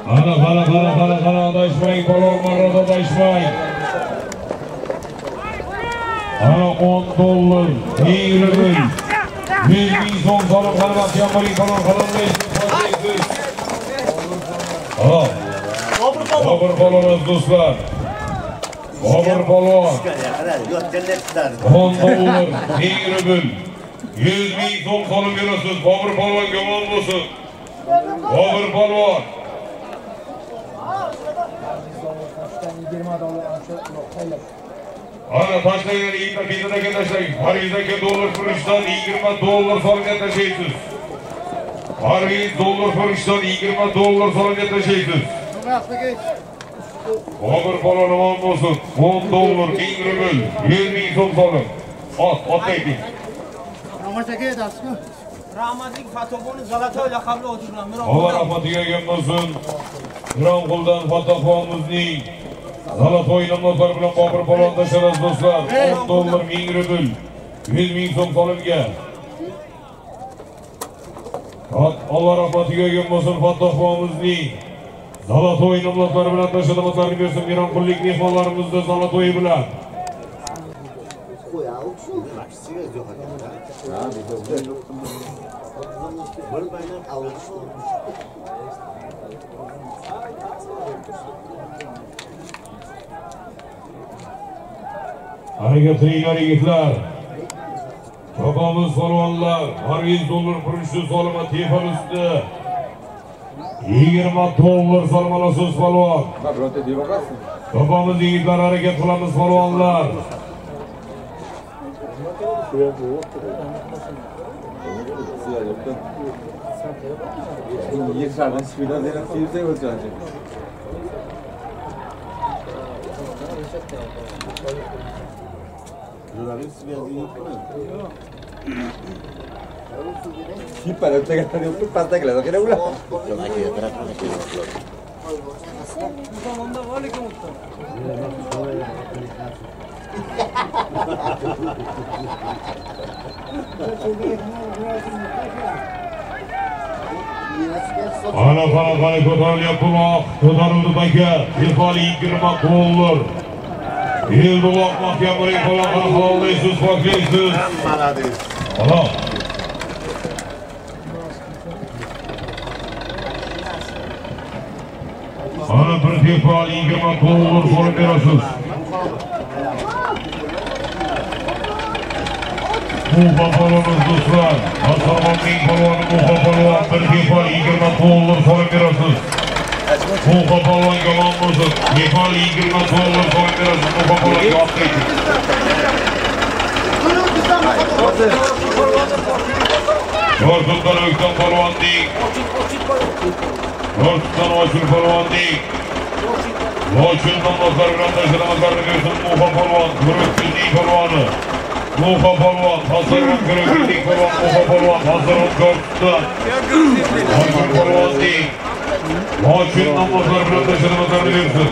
Qani qani qani qani qani adashmang polvon, marrada adashmang. Qani 10 dollar, 1000 rubl, 100 ming so'm solib qani mahkam bo'ling polvon, halollaysiz. Bobur polvon do'stlar. Bobur polvon. 10 dollar, 1000 rubl, 100 ming so'm solib berasiz. Bobur polvon gumon bo'lsin. Bobur polvon. Ana tashlagan yigitlar bittadagi tashlang. Parizdagi dollar furushdan 20 dollar solib tashlaysiz. Pariz dollar furushdan 20 dollar solib tashlaysiz. Bobur polvon omon bo'lsin. 10 dollar, 1000 rubl, 100 ming so'm solib. Ot, ot ayting. Rahmatlik Fatoboni Zalatoy laqabli oti bilan Alloh rahmatiga ega bo'lsin. Mironquldan Fattohbonimizning Zalatoy nomlari bilan Bobur polvon tashladi do'stlar. 10 dollar 1000 rubl, 100 ming so'm solimga. Alloh rahmatiga ega bo'lsin Fattohbonimizning Zalatoy nomlari bilan tashladi bersin Mironqullik mehmonlarimizni Zalatoy bilan. Harakat qilinglar yigitlar. Chopamiz polvonlar, 100 dollar pulishni solima tefal ustida. 20 dollar solma olasiz polvon. Chopamiz yigitlar, harakat qilamiz polvonlar. Ana qana qana ko'tarilyapti uloq, ko'tarildi taka, tefal 20 dollar. Endi uloq mahkam bo'ling, polvon halollaysiz, poklaysiz. Halol. Ana bir tefal 20 dollar solib berasiz. Muxa polvonimiz do'stlar, Asarmonning polvoni Muxa polvon bir tefal 20 dollar solib berasiz. Muxa polvonga omon bo'lsin. Tefal 20 dollar solib berasiz Muxa polvonga olib. To'rtdan O'ktam polvonning, to'rtdan Ochil polvonning Lochin namozlar bilan tashlamalarni bersin Muxa polvon, Ko'rikning polvoni. Muxa polvon, Hasanov Ko'rikning polvon, Muxa polvon, Hasanov Ko'rikdan. Ochil polvonning Lochin namozlar bilan tashlamalarni bersin.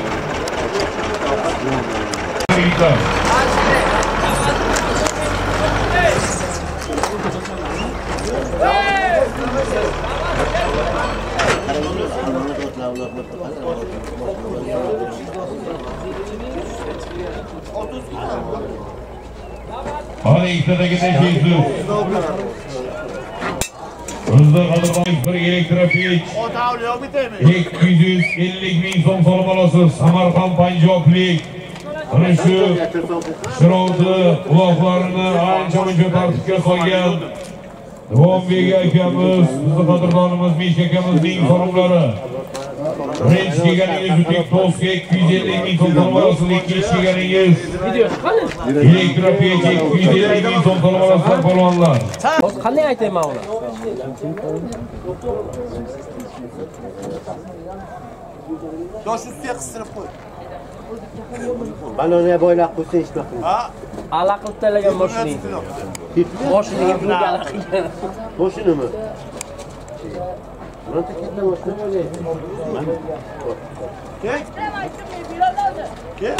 Ana ikkitadagi tashlaysiz. O'zida qadrdon bir elektrofich 250 ming so'm solib olasiz. Samarqand Panjoblik ana shu chirovni uloqlarini ancha muncha tartibga solgan Devonbek akamiz, bizni qadrdonimiz Mish akamizning so'rovlari. Birinchi kelganingiz Utik To'sga 250 ming so'm solib olasiz, ikkinchi kelganingiz elektrofich 250 ming so'm solib olasizlar polvonlar. Hozir qanday aytayman uni? Dosh ustiga qistirib qo'y. Balonga boylab qo'ysa hech nima qilmaydi. Ha? Ala qilib talagan mashina. Mashinaga pulga ala qilgan. Mashinami? Bironta katta mashina bo'laydi. Kel. Kel.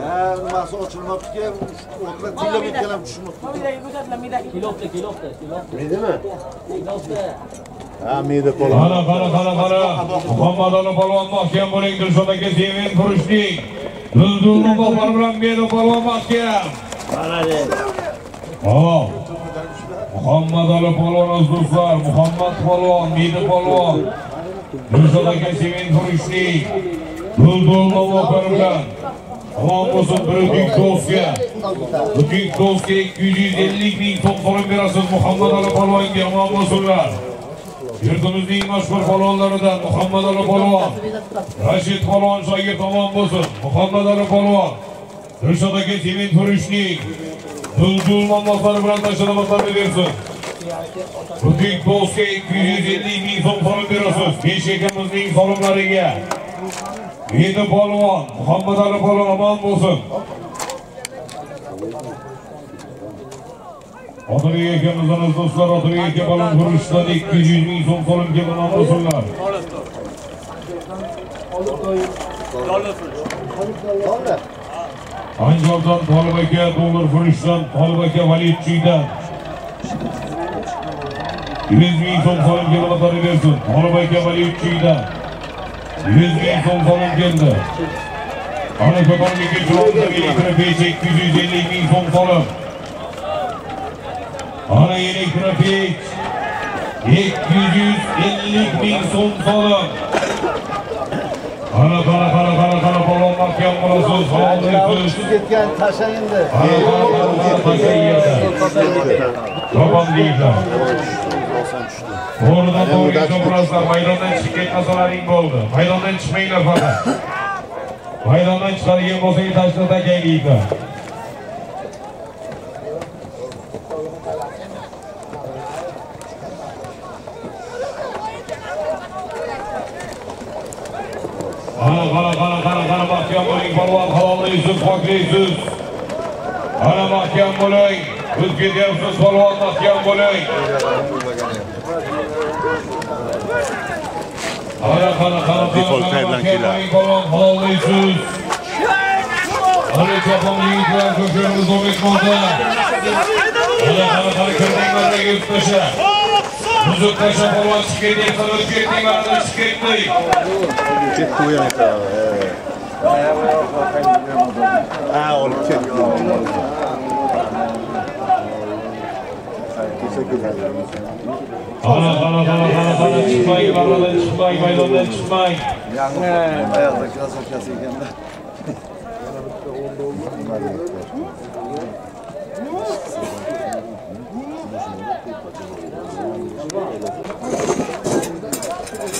Ha, nimasi ochilmabdi-ki, o'tlar tillab o'tgan ham tushmabdi. Kilopda, kilopda, kilopda. Medimi? Kilopda. Ha, meda polvon. Qara, qara, qara, qara. Muhammad Ali polvon mahkam bo'ling, Dilshod aka Semen furushlik. Duldul muborak bilan meda polvon mahkam. Hop. Muhammad Ali polvon do'stlar, Muhammad polvon, meda polvon. Dilshod aka Semen furushlik. Duldul muborak bilan. Omon bo'lsin bir buyuk do'stga. Buyuk do'stga 250 ming so'm solib berasiz Muhammad Ali polvonga, omon bo'lsinlar. Yurtimizning mashhur polvonlaridan Muhammad Ali polvon, Rashid polvon shogird omon bo'lsin. Muhammad Ali polvon, Dilshod aka Semen furushlik, Duldul mamlakları bilan tashlamoqlarni bersin. Butik Bossga 250 ming so'm solib berasiz. 5 akamizning solimlariga. 7 polvon, Muhammad Ali polvon omon bo'lsin. Otabek akamizdan do'stlar, Otabek aka polvon Guruchdan 200 ming so'm solim kelgan, omon bo'lsinlar. Anjordan Tolib aka, dollar furushdan Tolib aka Valiychiydan 100 ming so'm solim keldi, bersin. Tolib aka Valiychiydan 100 ming so'm solim keldi. Ana ko'tarib keldi, elektropech 250 ming so'm solim. Ana elektropech 250 ming so'm solim. Qara qara qara qara qara polvon mahkam bo'lasiz, sog'liqsiz. Ketgan tasha endi. Qara qara qara yerda. Topam deylar. To'g'ridan to'g'ri to'g'rasizlar, maydondan chiqib ketmasalaring bo'ldi. Maydondan chiqmanglar faqat. Maydondan chiqadigan bo'lsangiz tashla takanglar. Qara qara qara qara qara mahkam bo'ling polvon, halollaysiz, poklaysiz. Ana mahkam bo'ling, o'z ketyapsiz polvon, mahkam bo'ling. Qara qara qara qara mahkam bo'ling polvon, halollaysiz. Ana chopon yigitlar ko'klarimiz davom etmoqda. Qara qara qara kirding marraga o'tib tasha. Buzib tasha polvon, chiqib ketyapsan, o'tib ketding marradan chiqib ketding. Ketdi u ham. Ha, olib ketdi. Qara qara qara qara qara chiqmang, marradan chiqmang, maydondan chiqmang. Oyoqda krossovkasi ekanda.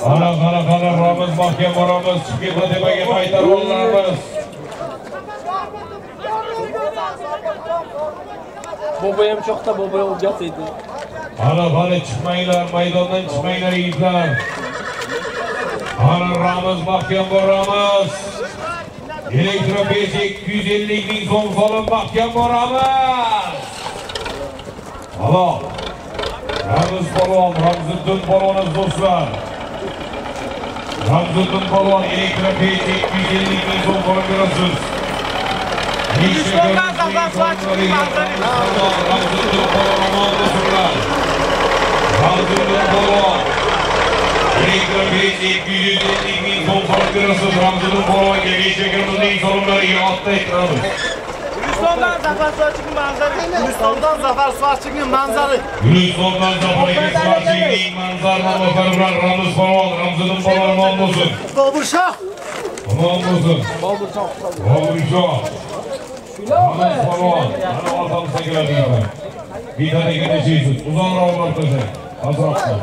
Qara qara qara boramiz, mahkam boramiz, chiqib ketma tepaga qaytarib olamiz. Boboyam cho'qda boboy o'rgatdi. Qara qara chiqmanglar, maydondan chiqmanglar yigitlar. Qara Ramiz, mahkam boramiz. Elektropech 250 ming so'm solib mahkam boramiz. Halol. Ramiz polvon, Ramziddin polvon do'stlar. Ramziddin polvon elektropech 250 ming so'm solib berasiz. Gulistondan Zafar Suvarchining manzari. Ramziddin polvon omon bo'lsinlar. Ramziddin polvon elektropech 250 ming so'm solib berasiz. Ramziddin polvonga beshakamizning solimlariga otda aytamiz. Gulistondan Zafar Suvarchining manzari. Gulistondan Zafar Suvarchining manzari. Gulistondan Zafar Suvarchining manzari namoylari bilan Ramiz polvon, Ramziddin polvon omon bo'lsin. Bobur Shoh. Omon bo'lsin. Bobur Shoh. Bobur Shoh. Ramiz polvon, ana orqamizda keladi. Bittadaga tashlaysiz. Uzoqroq borib tashlang. Ozroqda.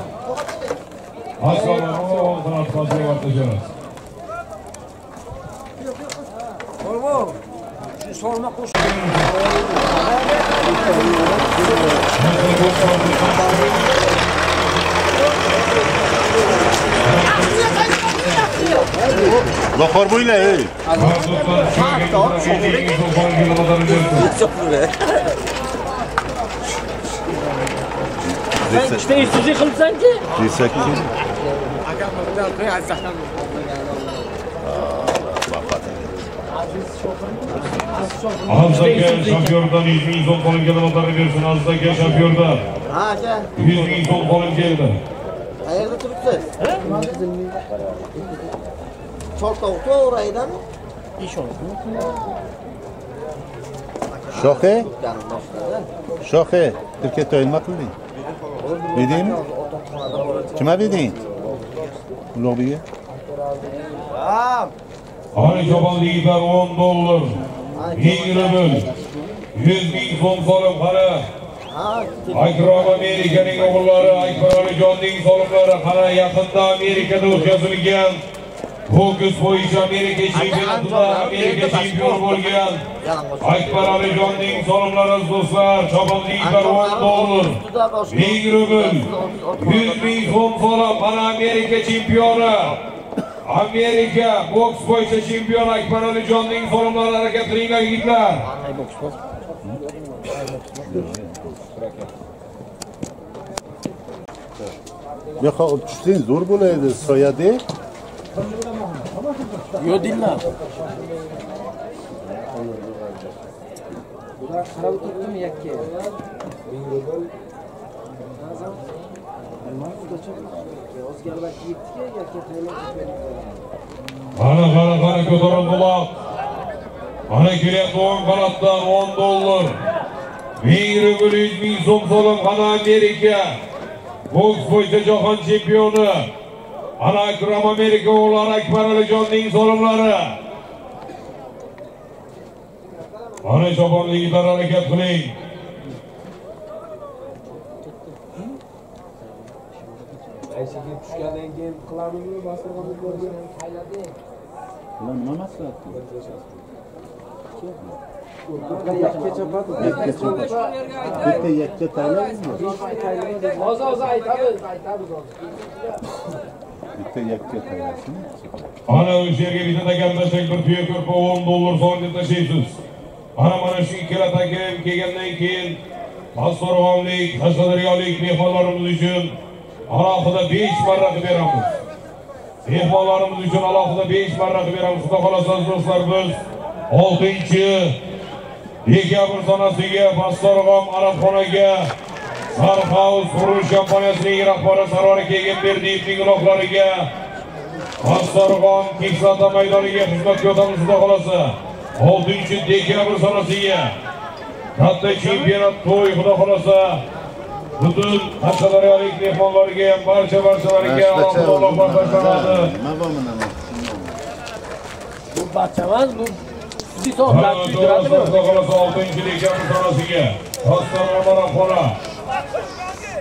Ozroq, ozroq borib tashlaysiz. Polvon, shu solma qo'sh. Zafar bo'yla, ey. Sen ikkita isuzi qilsan-ki? Desak-ki. Akam bilan qo'y azzahdan. Aziz aka Shofyordan 100 ming so'm qo'lim keldi, motorni bersin. Aziz aka Shofyordan. Ha aka. 100 ming so'm qo'lim keldi. Qayerda turibsiz? Chortoq to'g'raydanmi? Shohi? Shohi, tirkatoy nima qilding? Berdingmi? Kimga berding? Ulug'bekka. Qani chopon yigitlar 10 dollar. 1000 rubl. 100 ming so'm solim qara. Akrom Amerikaning o'g'illari, Akbar Alijonning solimlari qara yaqinda Amerikada o'tkazilgan Boks bo'yicha Amerika chempionatida Amerika chempioni bo'lgan Akbar Alijonning solimlari do'stlar, chopon yigitlar 10 dollar, 1000 rubl, 100 ming so'm solim. Mana Amerika chempioni, Amerika boks bo'yicha chempioni Akbar Alijonning solimlari. Harakat qilinglar yigitlar. Bu yoqqa olib tushsang zo'r bo'ladi, soyada. Yo'q dinlar. Bular qarab o'tirdimi yakka? 1000 rubl. Nima udacha? O'zgarlar yetdiki, yakka tayyorlab. Qara, qara, qara ko'tarildi uloq. Mana kelyapti o'ng qanotdan 10 dollar. 1000 rubl, 100 ming so'm solim. Qana Amerika boks bo'yicha jahon chempioni ana Akram Amerika o'g'lari Akbar Alijonning solimlari. Mana choponli yigitlar harakat qiling. Ayshiga tushgandan keyin qilamizmi maslahat ko'rgan tayladi. Ular nima maslahat? Yakka chopadi. Yakka chopadi. Bitta yakka taylaymizmi? Hozir hozir aytamiz, aytamiz hozir. Bitta yakka taylasin. Ana o'sha yerga bitta takam tashlak, bir tuya ko'rpa 10 dollar so'm tashlaysiz. Ana mana shu ikkala takam kelgandan keyin Pastqo'rg'onlik, Qashqadaryolik mehmonlarimiz uchun alohida 5 marra qilib beramiz. Mehmonlarimiz uchun alohida 5 marra qilib beramiz. Xudo xolasa do'stlar, biz 6-dekabr sanasiga Pastqo'rg'on Arabxonaga Sarhouse qurilish kompaniyasining rahbari Sarvar Egamberdiyevning uloqlariga Pastqo'rg'on Kislota maydoniga xizmatga o'tamiz xudo xolasa. 6-dekabr sanasiga katta chempionat to'y xudo xolasa. Butun Qashqadaryolik mehmonlarga ham barcha-barchalarga alohida uloqlar tashlanadi. Nima bor bunda? Bu barcha emas, bu hisoblar kuydiradi. Xudo xolasa 6-dekabr sanasiga Pastqo'rg'on Arabxona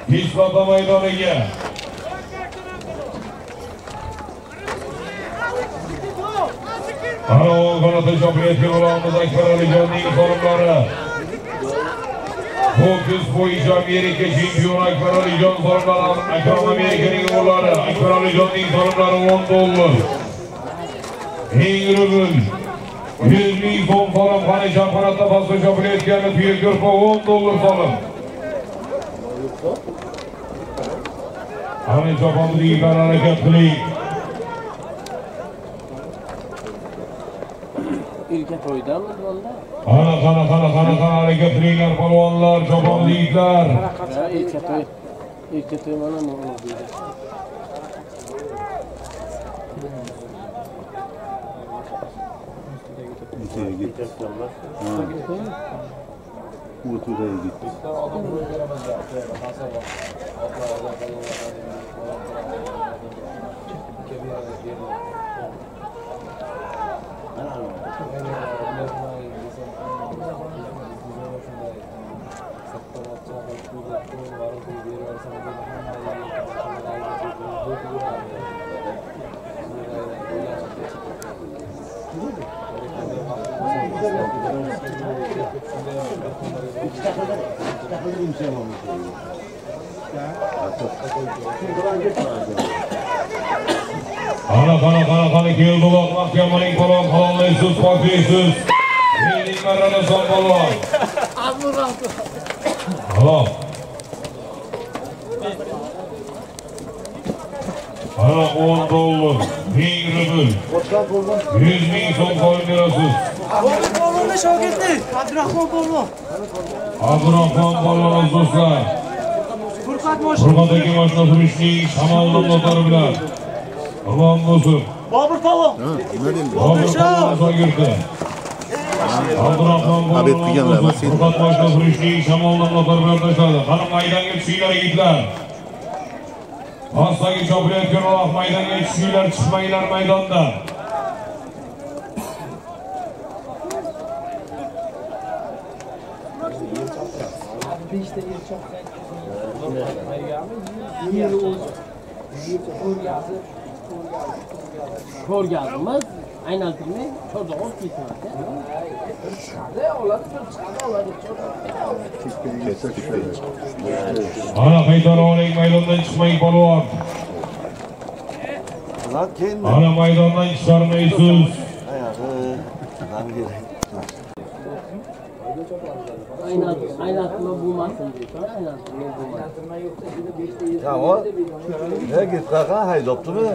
Kislota maydoniga ana o'ng qanotda chopilayotgan uloqimiz Akbar Alijonning solimlari. Boks bo'yicha Amerika chempioni Akbar Alijon solimlari, Akram Amerikaning o'g'illari Akbar Alijonning solimlari 10 dollar, 1000 rubl, 100 ming so'm solim. Qani chap qanotda pastda chopilayotgani tuya ko'rpa 10 dollar solim. Qani choponimiz yigitlar harakat qiling. Ilka to'ydami bunda? Qani, qani, qani, qani, qani harakat qilinglar polvonlar, choponli yigitlar. Ilka to'y. Ilka to'y mana nima deydi. Qani, qani, qani, qani keldi uloq mahkamaning polvon, halollaysiz, poklaysiz. Mening marralason polvon. Halol. Ana 10 dollar, 1000 rubl, 100 ming so'm qo'yib berasiz. Bobur polvonni shogirdi, Abdurahmon polvon. Abdurahmon polvon do'stlar. Furqat mashina. Furqatdagi mashina surishning shamol nomzodlari bilan. Qurban bo'lsin. Bobur polvon. Bobur polvon shogirdi. Abdurahmon polvon Furqat mashina surishning shamol nomzodlari bilan tashladi. Qani maydonga tushinglar yigitlar. Pastdagi chopilayotgan uloq maydonga tushinglar, chiqmanglar maydondan. Ko'rganmiz, aylantirmay cho'rda olib ketadi. Bir chiqadi, oladi, bir chiqadi, oladi. Ana qaytarib oling, maydondan chiqmang polvon. Ana maydondan chiqarmaysiz. Aylantirma bo'lmasin deydi. Aylantirma bo'lmasin. Tamam. Ne git kaka haydoptimi?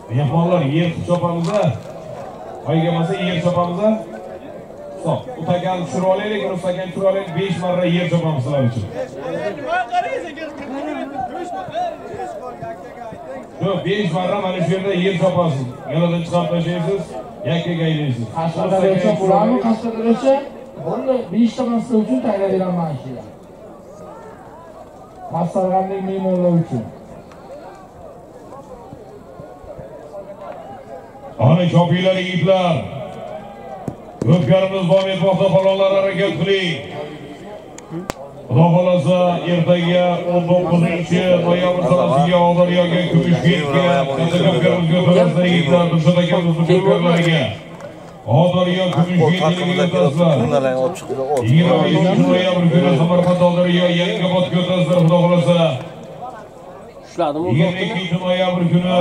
Mehmonlar yer chopamiz-a. Oyga bo'lsa yer chopamiz-a. Stop. U takani tushirib olaylik, rus takani tushirib olaylik, 5 marra yer chopamiz sizlar uchun. Yo'q, 5 marra mana shu yerda yer chopasiz. Galadan chiqarib tashlaysiz, yakkaga aylaysiz. Qashqadaryocha bo'ladimi? Qashqadaryocha? Bo'ldi, 5 ta man sizlar uchun tayyorlab beraman shu yerda. Pastdarg'amlik mehmonlar uchun. Ana chopinglar yigitlar. O'tkarimiz davom etmoqda, polvonlar harakat qiling. Xudo xolasa ertaga 19 noyabr sanasiga Oqdaryoga Kumushbekka katta ko'pkarimizga o'tkazasizlar yigitlar, Dilshod akamizni ko'pkarlariga. Oqdaryo Kumushbekga o'tkazasizlar. 25 noyabr kuni Samarqand Oqdaryo Yangibodga o'tkazasizlar, Xudo xolasa. 22 noyabr kuni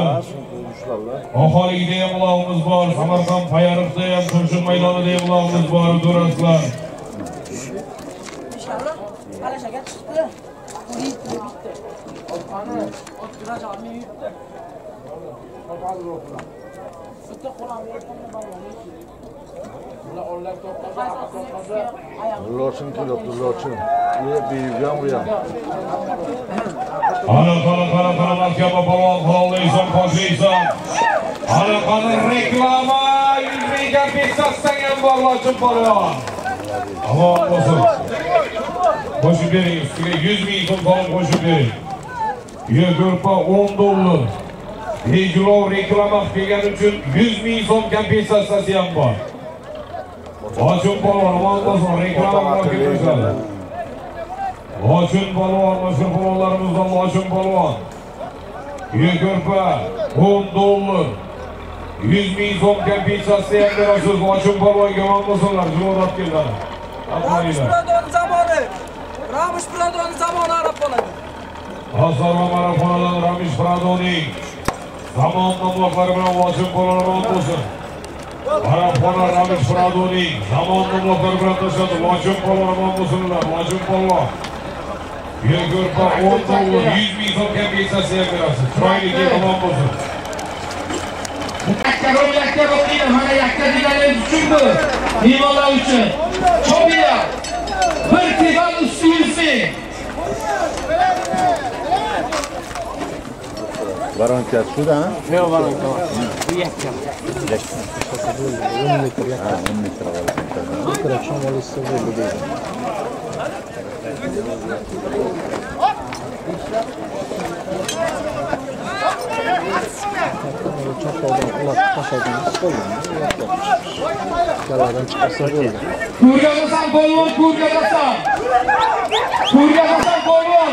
Oxolikda ham ulog'imiz bor, Samarqand Payariqda ham, Tumshuq maydonida ham ulog'imiz bor, o'tirasizlar. Qalashaga chiqdi. Bitta. Qani, ot kurash olmay yuribdi. Bitta qo'lamni Lochin kelyapti, lochin. U buyugan u ham. Ana qara qara qara mahkama polvon halollaysan, poklaysan. Ana qara reklama 100 ming kompensatsiya ham bor lochin polvon. Omon bo'lsin. Qo'shib bering ustiga 100 ming so'm solib qo'shib bering. Yegurpa 10 dollar. Bejulov reklama qilgani uchun 100 ming so'm kompensatsiyasi ham bor. Lochin polvon omon bo'lsin, reklama bilan keltirishadi. Lochin polvon, mashhur polvonlarimizdan Lochin polvon. Yegurpa 10 dollar. 100 ming so'm kompensatsiya ham berasiz Lochin polvonga, omon bo'lsinlar, juvonat keladi. Ramish Birodoni zamoni. Ramish Birodoni zamoni arab bo'ladi. Assalom arabxonadan Ramish Birodonining zamon mablag'lari bilan Lochin polvon omon bo'lsin. Arabxona Ramish Birodonining zamon mablag'lari bilan tashladi. Lochin polvon omon bo'lsinlar, Lochin polvon. Yegurpa 10 dollar 100 ming so'm kompensatsiya berasiz. Chiroyli kelib omon bo'lsin. Yakka gol, yakka gol deydi. Mana yakka deganingiz uchun bu. Mehmonlar uchun. Chopinglar. Bir tevan usti 100 ming. Varonkasi shuda, ha? Yo'q, varonka. Bu yakka. 10 metr yakka. 10 metr varonka. Akşam olsa bo'ldi deydi. Ko'rga bosan polvon, ko'rga bosan. Ko'rga bosan polvon.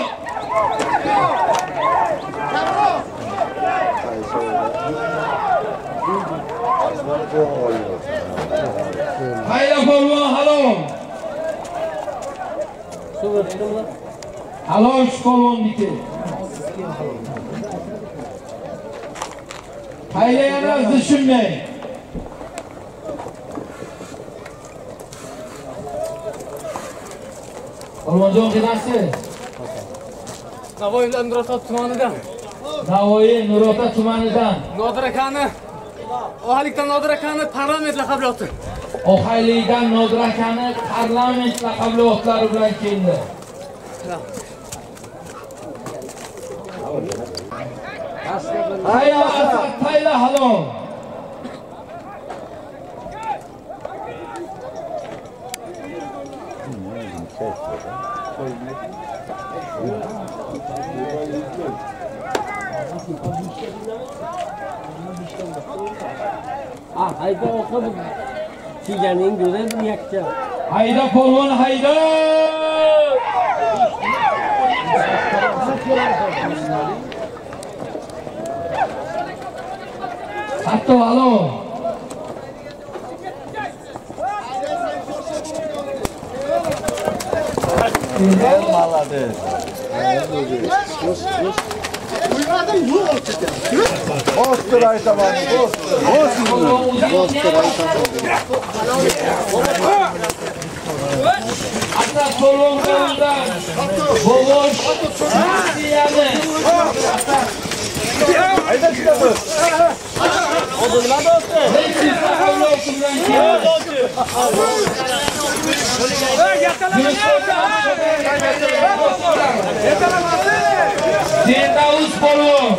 Hayda polvon, halol. Halol shu polvonniki. Hayda yana tushunmang. Polvonjon qilasiz. Navoiy Nurota tumanidan. Navoiy Nurota tumanidan. Nodir akani, Ohlikdan Nodir akani parlament laqabli oti. Ohaylikdan Nodir akani parlament laqabli otlari bilan keldi. Hayda Asad Tayla halol. Hayda o'qib kelganing go'zal bir yakka. Hayda polvon hayda. Hatto alo. Молодец. Bostir aytaman, bostir. Bostir aytaman. Ata polvon qo'lidan Bobosh Rossiyani. Hayda chiqadi. Nima do'sti? Zendavuz polvon.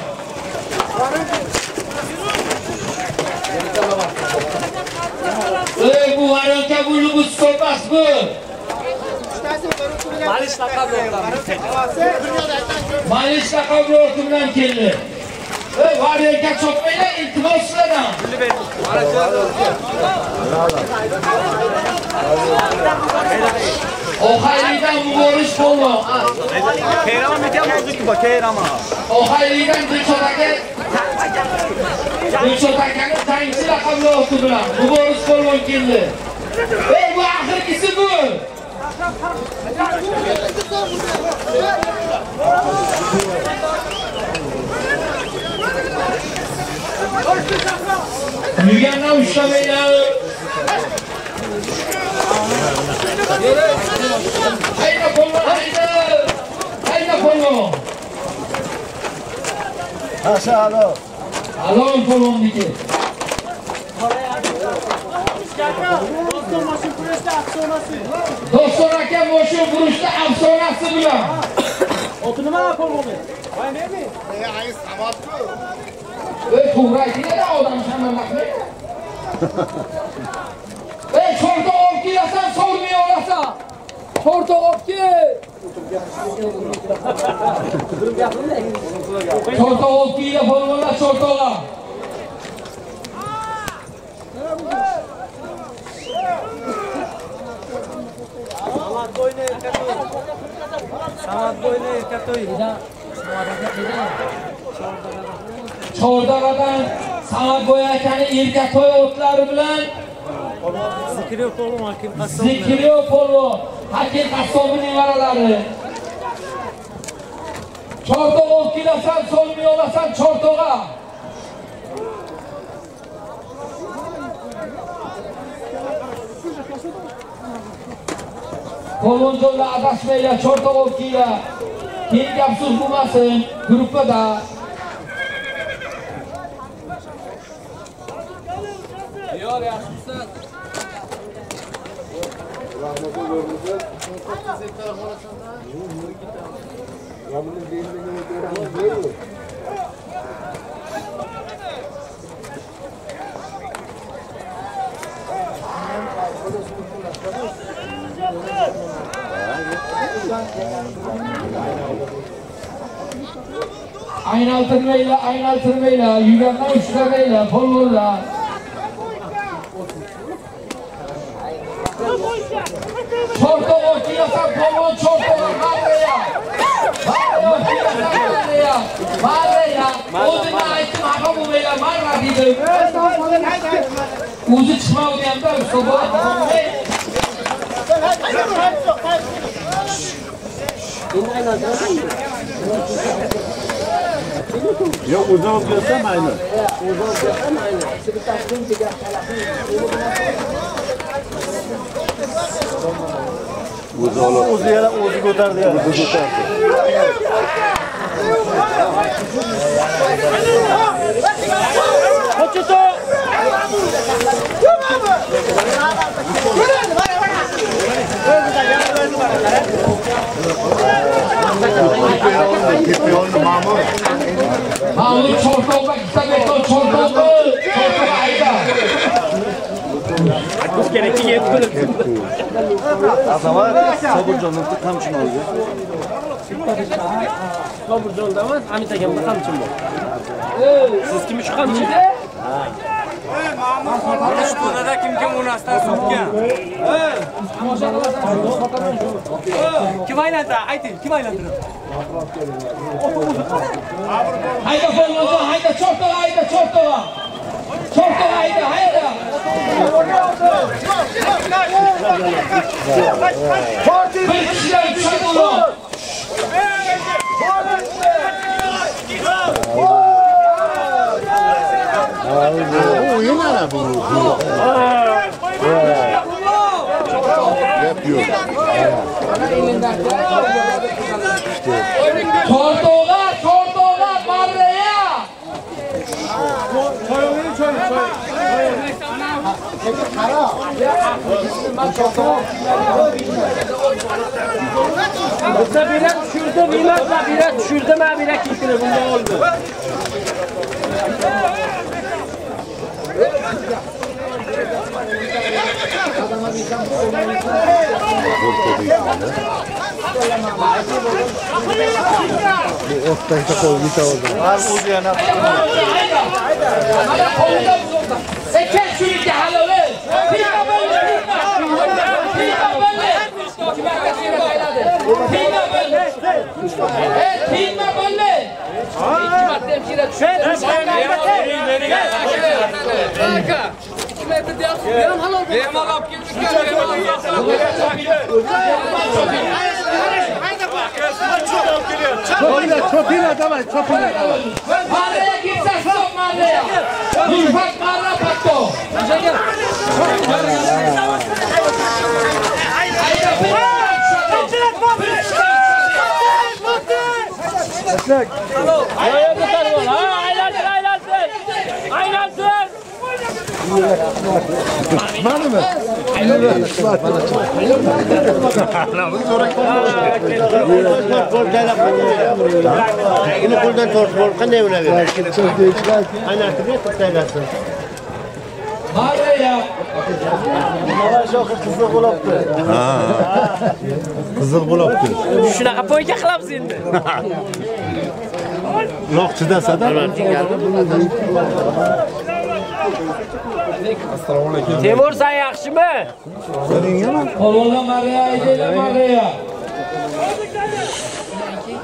Ey bu varonka bu lubus ko'rmas bu. Malish laqabli Malish laqabli o'rtimdan keldi. Ey varonka chopmanglar, iltimos sizlardan. Oxaylidan Muborish polvon. Oxaylidan Dilshod aka. Dilshod akani tankchi laqabli o'ti bilan Muborish polvon keldi. Ey bu oxirgisi bu. Yugandan ushlamanglar. Hayda polvon hayda. Hayda polvon. Haşa alo. Alo polvonniki. Doston aka moshin burishda afsonasi bilan. Oti nima polvonni? Voy nemi? Ey to'g'ri aytinglar, odam shamanlaqmaydi. Ey cho'rta olib kelasan, so'rmay olasan. Cho'rta olib kel. Cho'rta olib keldi polvonlar, cho'rtoqlar. Chordag'adan Samatboy akani Erkatoy otlari bilan Zikriyo polvon Hakim Qassob. Zikriyo polvon Hakim Qassobning nevaralari. Chortoq olib kelasan, so'lmay olasan chortoqqa. Polvonjonlar adashmanglar, chortoq olib kelinglar. Keyin gap so'z bo'lmasin gruppada. Yor yaxshimisiz? Aynaltirmanglar, aynaltirmanglar, yugandan ushlamanglar, polvonlar. Chortoq olib kelasan, polvon chortoqqa marraya. Marraya, marraya. O'zimni aytdim, xafa bo'lmanglar, marra dedim. O'zi chiqmadi hamda usta bola. Yo'q, o'zi olib kelsam ayni. O'zi olib. O'zi yana o'zi ko'tardi. O'zi ko'tardi. Qochito. Mahmud chortoqqa ikkita beton chortoqqa, chortoqqa hayda. kerak, yeb bilib. Azamat Sobirjonning qamchini oldi. Sobirjonda emas, Hamid akamda qamchim bor. Siz kim shu qamchi? To'dada kim kim o'nasidan sotgan? Kim aylantiradi? Ayting, kim aylantiradi? Hayda polvonjon, hayda chorto'g'a, hayda chorto'g'a. Chorto'g'a hayda, hayda. Bir kishidan tushadi ular. O'yin ana bu. Gap yo'q. Chorto'g'a, chorto'g'a, marraya. Bitta bira tushirdi, bilmasa bira tushirdi, men bira ketdi, bundan oldi. Bu o'rtada qo'lga oldi. Har o'zi yana. Mana qo'lda buzildi. Kel shunga halol. Piyma bo'ldi. Piyma bo'ldi. Piyma bo'ldi. Piyma bo'ldi. Ikki marta ham kira tushdi. Aka, 2 metr deyapsiz, bu ham halol bo'ladi. Bemalol olib keldik, Chopila, chopila, давай, chopila. Marraya ketsa, stop marraya. Yumshoq marra patto. Aylantir, aylantir. Aylantir. Manimi? Uni qo'ldan tortib olib qanday o'ynaydi? Aylantirib to'xtaylasin. Marraya. Mana shoxi qiziq bo'libdi. Ha. Qiziq bo'libdi. Shunaqa poyga qilamiz endi. Uloq chidasa-da. Assalomu alaykum. Temur, sen yaxshimi? Polvonlar marraya, haydanglar marraya.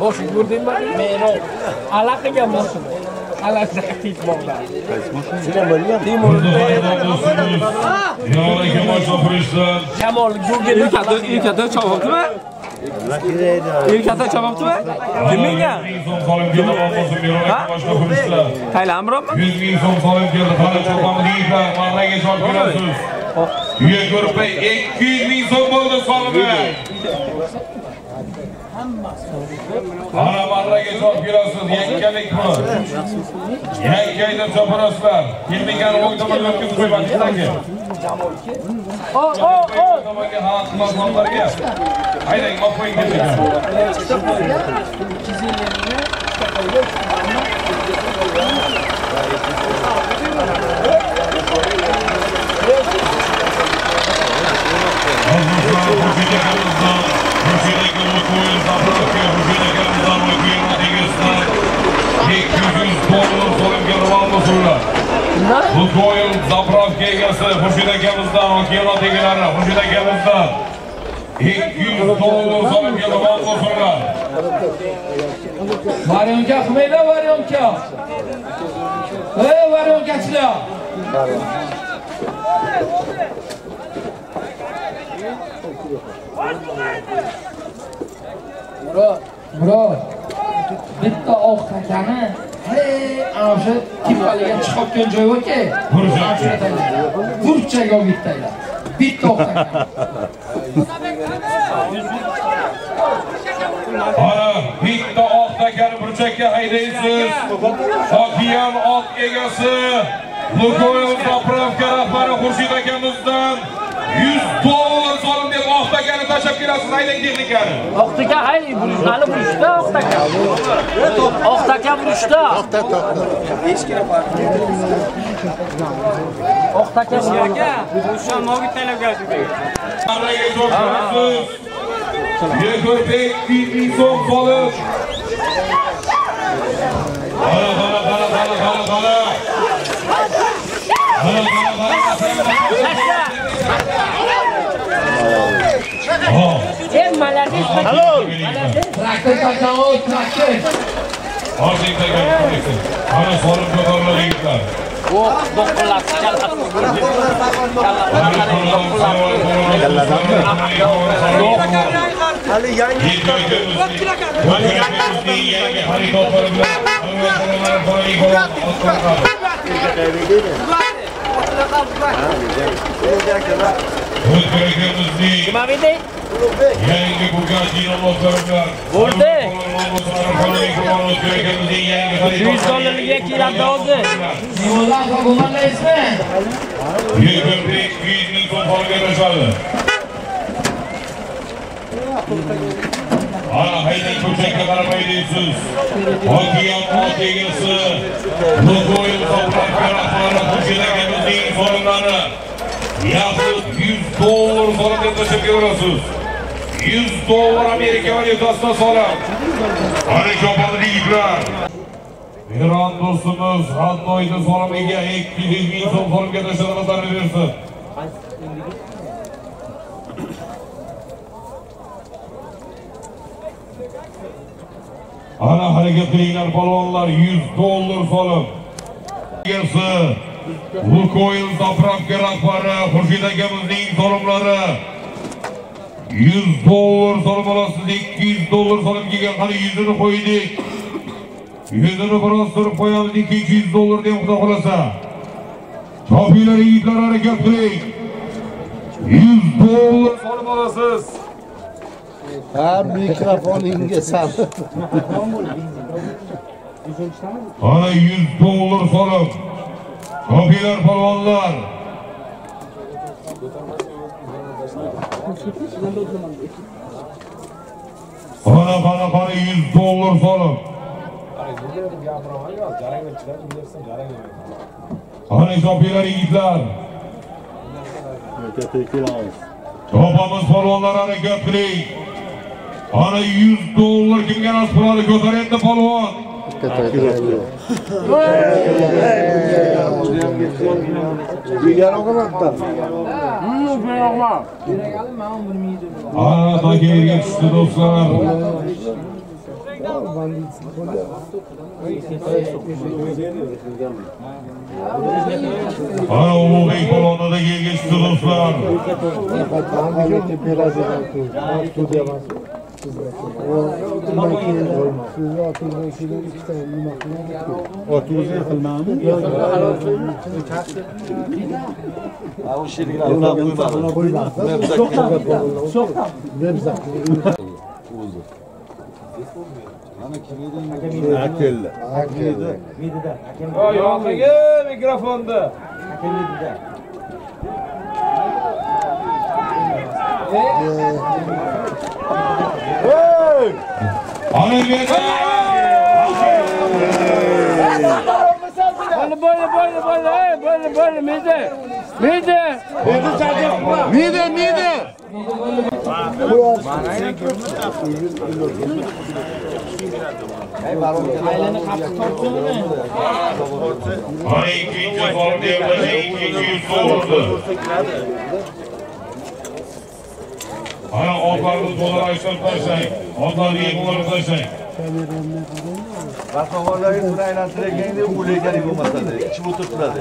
Boshing ko'rdingmi? Men aloqaga boshim. Aloqa ketmoqda. Timur Jamol Google Erkakda chopibdimi? Erkakda chopibdimi? Kim menga? Ha? Taylan bironmi? 100 ming so'm solib keldi. Qani chopamiz yigitlar, marraga chopib kelasiz. Uya ko'rpa 200 ming so'm bo'ldi solimi. Ana marraga chopib kelasiz, yakkalik bu. Yakkayda chopirasizlar. Kelmagan o'ng tomonga o'tkazib qo'yman, aka. O, o, o. Tomonga xalaq qilmaslarga. Haydang, olib qo'ying kelmagan. Lukoil zapravka egasi Xurshid akamizdan, okean egalari Xurshid akamizdan $200 solib kelgan bo'lsinlar. Varyonka qilmanglar, varyonka. Ey varyonkachilar. Murod, Murod. Bitta oq takani hey, ana o'sha tepaliga chiqayotgan joyi borki, burchakka olib ketdilar. Bitta oq takani. Ana bitta oq takani burchakka haydaysiz. Okean oq egasi Lukoil zapravka rahbari Xurshid akamizdan $100 solim deb oq Oqtakani tashlab kelasiz, haydang texnikani. Oqtaka hay, hali burishda Oqtaka. Oqtaka burishda. To'xta, to'xta. Oqtaka aka, o'sha mogi talabgasi degan. Marraga jo'shqinsiz. Yegurbek 100 ming so'm solib. Qara, qara, qara, qara, qara, qara. Qara, qara, qara. Sen молодец. Halol. Traktor tashlang, traktor. Orting takan, ana solib ko'tariladi yigitlar. Oh, do'qqilar, Hali yangi Nima dedi? Yangi Bugatti bilan Bo'ldi. 100 dollarga keladi hozir. Mehmonlar xafa bo'lmanglarsizmi? 25 ming so'm holga tashladi. Ana haydang ko'chakka qaramay deysiz. Okean ot egasi Lukoil zapravka rahbari Xurshid akamizning solimlari. Yaxlit 100 dollar solim deb tashlab kelaverasiz. 100 dollar Amerika valyutasida solim. Ana chopadi yigitlar. Eron do'stimiz Radnoyda solimiga 200 ming so'm solimga tashladi, nazarni bersin. Ana harakat qilinglar polvonlar, 100 dollar solim. Egasi Lukoil zapravka rahbari Xurshid akamizning solimlari. 100 dollar solim olasiz, 200 dollar solim kelgan, hali yuzini qo'ydik. Yuzini biroz turib qo'yamiz, 200 dollar deb xudo xolasa. Chopinglar yigitlar, harakat qiling. 100 dollar solim olasiz. Ha, mikrofoningga sal. Ana 100 dollar solim. Chopinglar polvonlar. Qara, qara, qara, 100 dollar solim. Ana chopinglar yigitlar. Chopamiz polvonlar, harakat qiling. Ana 100 dollar kimga nasib qiladi, ko'tar endi polvon. Ana takerga tushdi do'stlar. Ana Ulug'bek polvonda yerga tushdi do'stlar. Yo'qligi mikrofonda. Ana yerda. Bo'ldi, bo'ldi, bo'ldi, bo'ldi, bo'ldi, midi. Midi. Midi, midi. Ana ikkinchi solim deyapti, 200 dollar. Ana otlarni to'g'ri aytib tashlang. Otlarni yig'ib tashlang. Rasvolarga buni aylantirganda o'layganik bo'lmasa, ichib o'tirib turadi.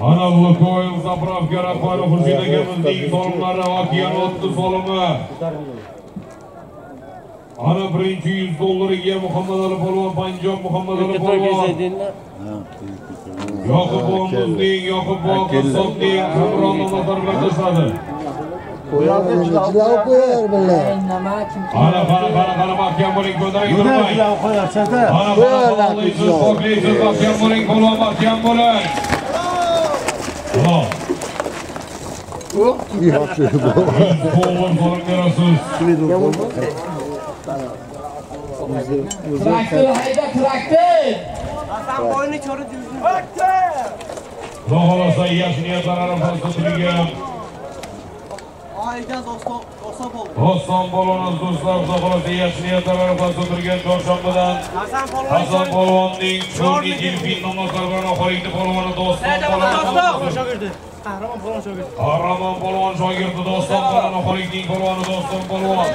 Ana Lukoil zapravka rahbari Xurshid akamizning solimlari, okean otli solimi. Ana birinchi 100 dollariga Muhammad Ali polvon, Panjob Muhammad Ali polvon. Yoqub bobomizning, Yoqub bobomizning Hamron nazar bilan tashladi. Ana qara, qara, qara, mahkam bo'ling, ko'taring turmang. Ana qara, poklaysiz, mahkam bo'ling, polvon, mahkam bo'ling. Yaxshi. $100 solib berasiz. Traktor hayda, traktor. Hasan boyni cho'ri dizdi. Xudo xolasa yaxshi niyatlar arafasida turgan Doston polvon do'stlar, xudo xolasa yaxshi niyatlar arafasida turgan chorshanbadan Hasan polvonning Chorni Delfin nomlari bilan oxirgi polvoni Doston polvon. Qahramon polvon shogirdi. Qahramon polvon shogirdi Doston polvon, oxirgi polvoni Doston polvon.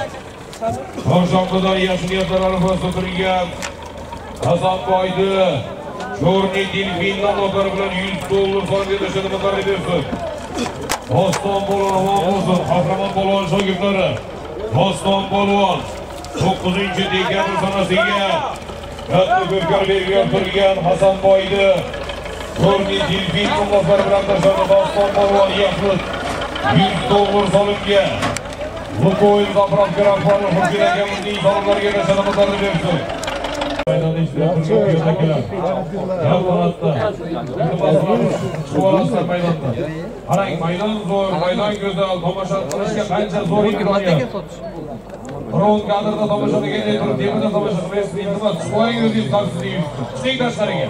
Chorshanbadan yaxshi niyatlar arafasida turgan Hasan boyni Chorni Delfin nomlari bilan $100 solib berishini muqarrar bersin. Doston polvon omon bo'lsin, Qahramon polvon shogirdlari. Doston polvon 9-dekabr sanasiga katta ko'rkam belgilab turgan Hasan boyni Chorni Delfin nomlari bilan tashladi. Doston polvon yaxshi $100 solimga Lukoil zapravka rahbari Xurshid akamizning solimlariga tashladi, muqarrar bersin. Maydonda ishtirok qilgan maydonda. Qarang, maydon zo'r, maydon go'zal, tomosha qilishga qancha zo'r imkoniyat. Biron kadrda tomosha qilganda turib, tepada tomosha qilmaysiz, iltimos, chiqib o'zingiz xavfsizligingiz uchun. Chiqing tashqariga.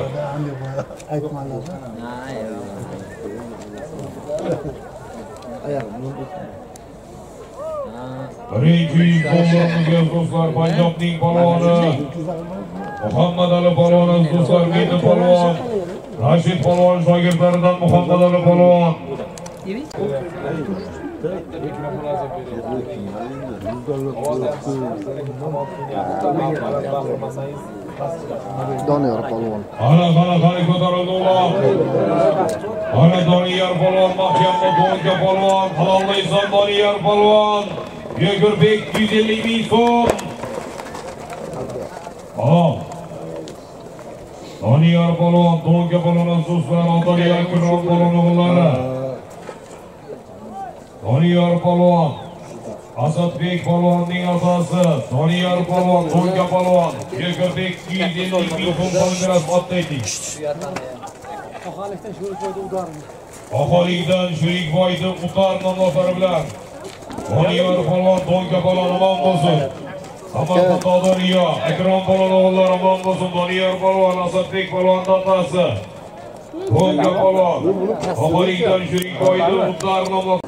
Birinchi $100 do'stlar, Panjobning polvoni Muhammad Ali polvon do'stlar, Mehdi polvon, Rashid polvon shogirdlaridan Muhammad Ali polvon. Doniyor polvon. Ana qana qana ko'tarildi uloq. Ana Doniyor polvon, mahkamda Do'nka polvon, halollaysan Doniyor polvon. Yugurbek 250 ming so'm. Doniyor polvon, Do'nka polvon do'stlar, Doniyor Akrom polvon o'g'illari. Doniyor polvon, Asadbek polvonning otasi, Doniyor polvon, Do'nka polvon, Yugurbek 250 ming so'm solib berasiz, otlaydik. Oxolikdan Shurikboyni utar nomlari bilan Doniyor polvon, Do'nka polvon omon bo'lsin. Samarqand Doniyor, Akrom polvon o'g'illari omon bo'lsin. Doniyor polvon, Asadbek polvon otasi, Do'nka polvon, Oxolikdan Shurikboyni utar nomlari.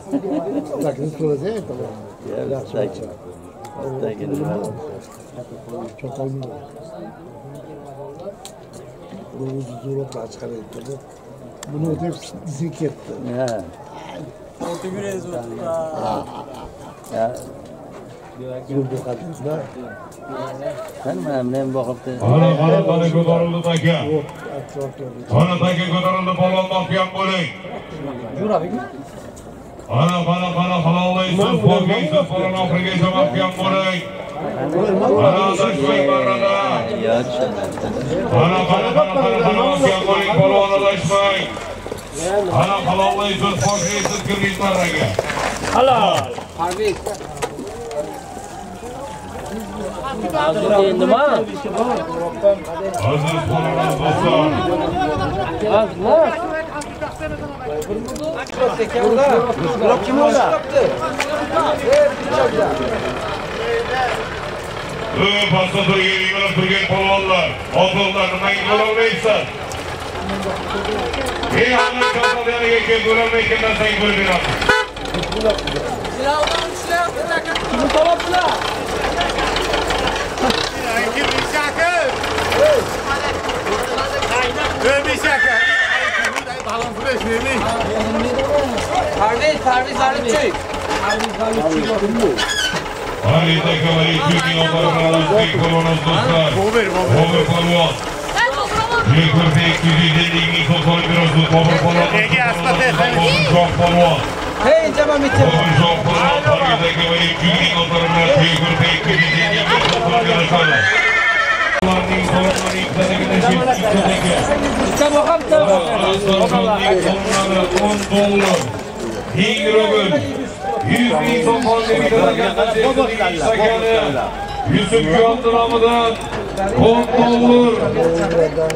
Buni o'tib dizim ketdi. O'tib yurasiz o'tib. Qana qana qana ko'tarildi taka. Qana taka ko'tarildi, polvon mahkam bo'ling. Qana qana qana halollaysiz, poklaysiz, polvon oxirigacha mahkam bo'ling. Qana adashmang marrada. Qana qana qana qana mahkam bo'ling, polvon adashmang. Qana halollaysiz, poklaysiz, kirdingiz marraga. Halol. Parviz. Nima? Aziz polvonlar do'stlar. Pastda turgan, yig'ilib turgan polvonlar, otliqlar nimaga bo'lolmaysan? Ey Ahmad Kamal yoniga kelib bo'lolmayotgan narsangni bo'lib beramiz. Kim topibdilar? Parviz, Parviz G'alibchi. Parviz G'alibchi. Parviz aka G'alibchining o'zbek polvoni do'stlar. Bobur polvon. Yugurbek 250 ming so'm solib berasiz. Bobur polvon. Bobur polvon. Hey, jama mitti. Bobur polvon Parviz aka G'alibchining Yugurbek 250 ming so'm solib berasiz. Ularning so'mlari ikkitadagina ikkitadagi. Bitta boqam, bitta boqam. $10, 1000 rubl, 100 ming so'm Yusuf Kuyonti nomidan $10,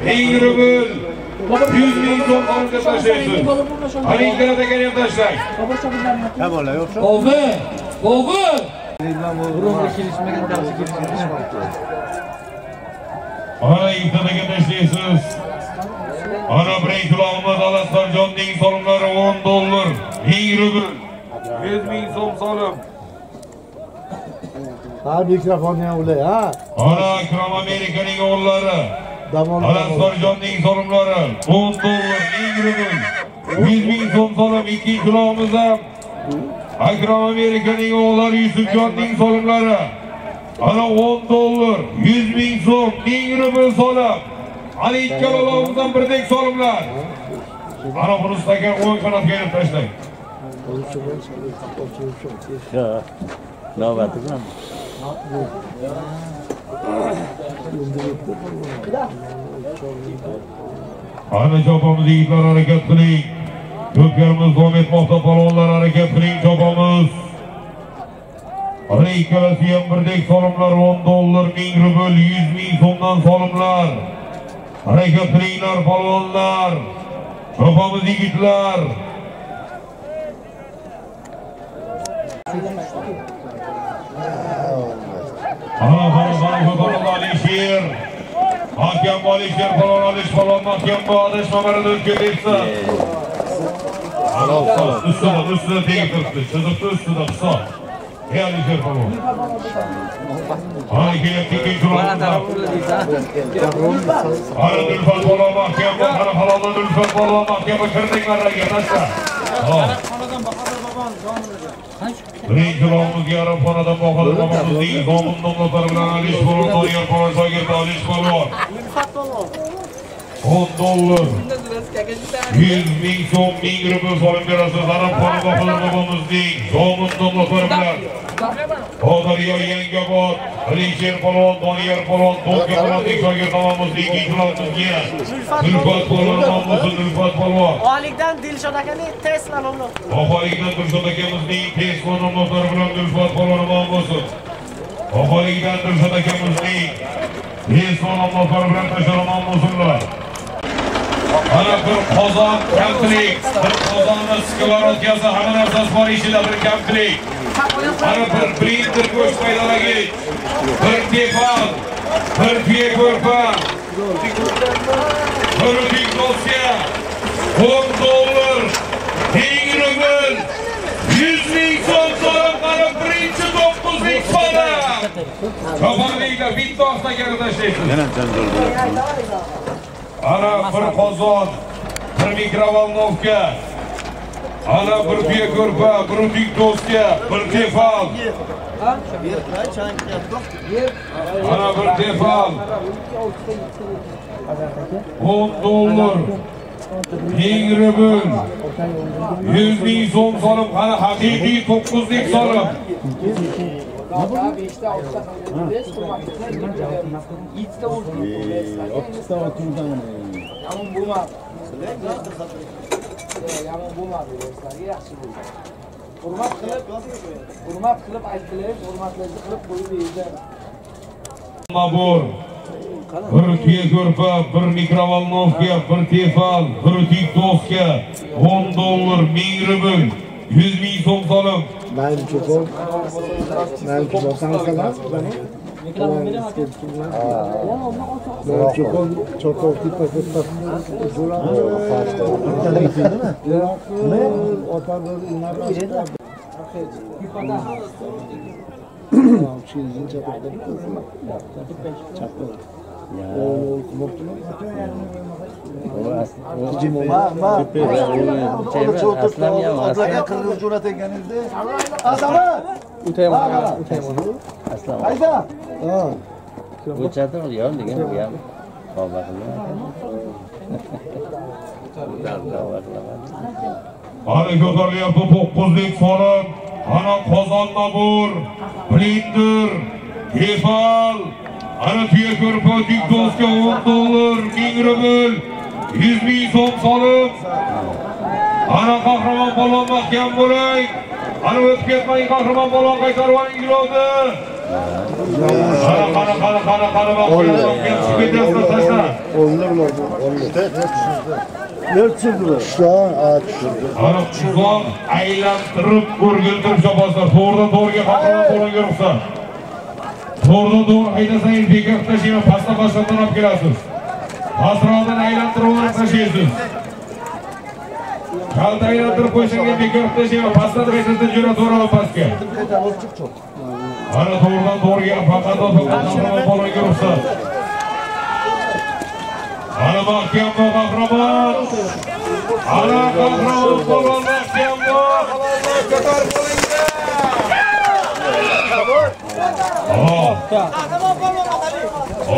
1000 rubl, 100 ming so'm solimga tashlaysiz. Hali ikkalada ham tashlang. Bobur, Bobur. Ana ikkitadaga tashlaysiz. Ana birinchi ulog'imiz Alastorjonning solimlari 10 dollar, 1000 rubl, 100 ming so'm solim. Ha, mikrofonni ham ulay, ha. Ana Akram Amerikaning o'g'illari. Alastorjonning solimlari 10 dollar, 1000 rubl, 100 ming so'm solim. Ikkinchi ulog'imiz ham Akram Amerikaning o'g'illari Yusufjonning solimlari. Ana 10 dollar, 100 ming so'm, 1000 rubl solim. Ana ikkala ulog'imizdan birdek solimlar. Ana buni aka o'ng qanotga ilib tashlang. Navbati bilan. Ana chopamiz yigitlar, harakat qiling. Ko'pkarimiz davom etmoqda, polvonlar harakat qiling, chopamiz. Ana ikkalasi ham birdek solimlar, 10 dollar, 1000 rubl, 100 ming so'mdan solimlar. Harakat qilinglar polvonlar. Chopamiz yigitlar. Ana ana Alisher. Mahkam Alisher polvon, Alish polvon mahkam bu adashma marada o'tib ketyapti. Ustida, ustida tegib turibdi. Chiziqni ustida hisob. Ey Alisher polvon. Ana kelyapti ikkinchi ulog'imiz. Ana Dulfat polvon mahkam, ana haloldan Dulfat polvon mahkam kirdik marraga tashla. Birinchi ulog'imizga yarim xonadan Bahodir bobomizning zomin domlatlari bilan Alish polvon, Doniyor polvon shogirdi Alish polvon. 10 dollar, 100 ming so'm, 1000 rubl solim berasiz. Arabxona Bahodir bobomizning zomin domlatlari bilan. Odaryo Yangobod, Alisher polvon, Doniyor polvon, To'nka polvonning shogirdi bobomizning ikkinchi ulog'imizga Zulfat polvon nomlasi Zulfat polvon. Olikdan Dilshod akaning Tesla nomli. Oxolikdan Dilshod akamizning Tesla nomlari bilan Zulfat polvon omon bo'lsin. Oxolikdan Dilshod akamizning Tesla nomlari bilan tashlar omon bo'lsinlar. Ana bir qozon kamchilik, bir qozonni skовородкasi, hamma narsasi bor ichida, bir kamchilik. Ana bir blender go'sht maydalagich, bir tefal, bir tuya ko'rpa, bir utik doska, 10 dollar, 1000 rubl, 100 ming so'm so'rab qara birinchi 9lik so'rab. Choparliklar bitta oqtaga tashlaysiz. Yana janjal bo'ladi. Ana bir qozon, bir mikrovolnovka, ana bir tuya ko'rpa, bir utik doska, bir tefal. Ana bir tefal. 10 dollar, 1000 rubl, 100 ming so'm solim, qani haqiqiy 9lik solim. Yomon bo'lmadi. Yomon bo'lmadi, do'stlarga yaxshi bo'ldi. Hurmat qilib, hurmat qilib aytdilar, hurmatlarni qilib qo'yib berdi. Nabor, bir tuya ko'rpa, bir mikrovolnovka, bir tefal, bir utik doska, 10 dollar, 1000 rubl, 100 ming so'm solim. Naim Chopon, Naim Chopon sansalar, Naim Chopon, Chopon tepasida Qirg'iz jo'natganingizda Azamat Qayda? Bu chatir yo'q degan bu ham tavba qilaman. Ana ko'tarilyapti 9lik solim. Ana qozon nabur, blender, tefal, ana tuya ko'rpa, dik doska 10 dollar, 1000 rubl, 100 ming so'm solim. Ana qahramon polvon mahkam bo'ling. Ana o'tib ketmang, qahramon polvon qaytarib oling jilovni. Qara qara qara qara qara. Ana uzoq aylantirib o'rgiltirib chopasizlar. To'g'ridan to'g'riga qahramon polvonga ruxsat. To'g'ridan to'g'ri haydasangiz bekor tashlayman, pastdan pastdan olib kelasiz. Pastroqdan aylantirib o'rib tashlaysiz. Kalta aylantirib qo'ysangiz bekor tashlayman, pastdan haydasa jo'nataveradi pastga. Ana to'g'ridan to'g'riga faqat va faqat qahramon polvonga ruxsat. Ana mahkam va qahramon. Ana qahramon polvon mahkam va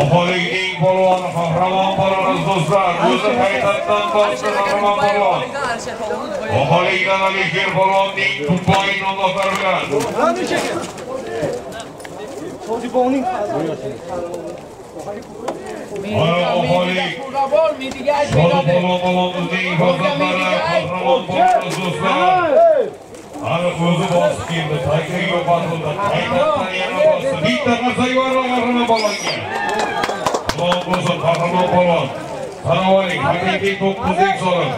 Oxolik eng polvoni qahramon polvon do'stlar. O'zi qaytadan bosdi qahramon polvon. Oxolikdan Alisher polvonning tupoyi nomlari bilan. Ana Oxolik Shodi polvonimizning farzandlari qahramon polvon do'stlar. Ana o'zi bosib keldi, tagiga yo'qotildi, qaytadan yana bosdi. Bitta qarsak yubordi qahramon polvonga. Alloh bo'lsin qahramon polvon. Qaravoling, haqiqiy 9 solim.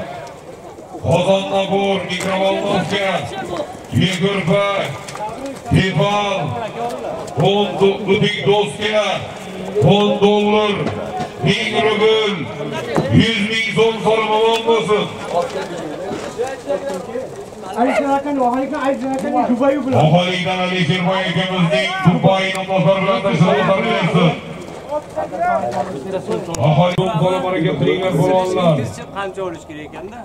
Qozonda bor, mikrovolnovka, Tuyako'rpa, Tefal, 10 doska, 10 dollar, 1000 rubl, 100 ming so'm solim omon bo'lsin. Oxolikdan Alisherboy akamizning Dubai nomlari bilan tashriflar bersin. Oxolik so'm harakat qilinglar polvonlar. Qancha olish kerak ekanda?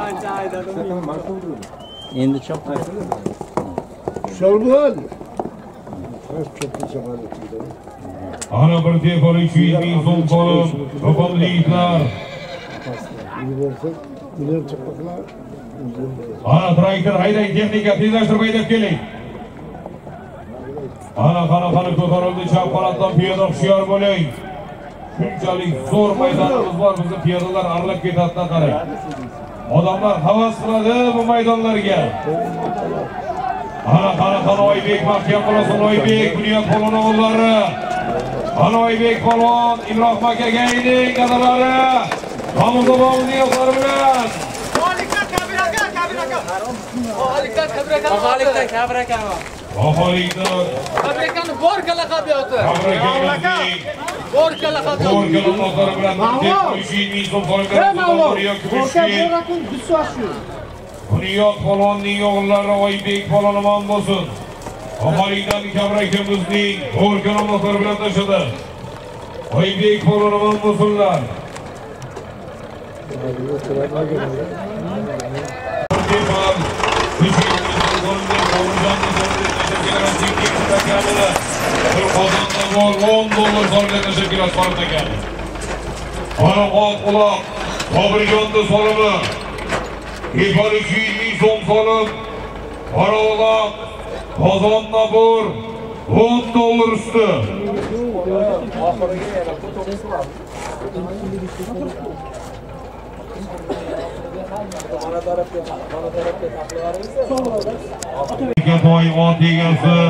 Qancha haydadim. Endi chopdi. Sholbon. Ana bir tefal 200 ming so'm solim, to'polli yigitlar. Ana traktor haydang, texnika tezlashtirib haydab keling. Ana qana qana ko'tarildi chap qanotdan piyoda hushyor bo'ling. Shunchalik zo'r maydonimiz bor, bizni piyodalar aralab ketadidan qarang. Odamlar havas qiladi bu maydonlarga. Ana qana qana Oybek mahkam bo'lasin Oybek, Bunyod polvon o'g'illari. Ana Oybek polvon Ibrohim akagayning adalari. Ramazonning yo'llari bilan. Oxolikdan Kabir aka. Oxolikdan Kabir akani Borka laqabi yoti. Borka laqabi. Borka laqabi bilan 300 ming so'm so'rab. Bunyod polvonning o'g'illari Oybek polvon omon bo'lsin. Oxolikdan Kabir akamizning Borka laqabi bilan tashladi. Oybek polvon omon bo'lsinlar. Bir qozonda bor 10 dollar so'mga tashlab keladi Farhod aka. Ana oq uloq Sobirjonni solimi. Tefal 200 ming so'm solim. Qora uloq qozonda bor 10 dollar usti. Toy ot egasi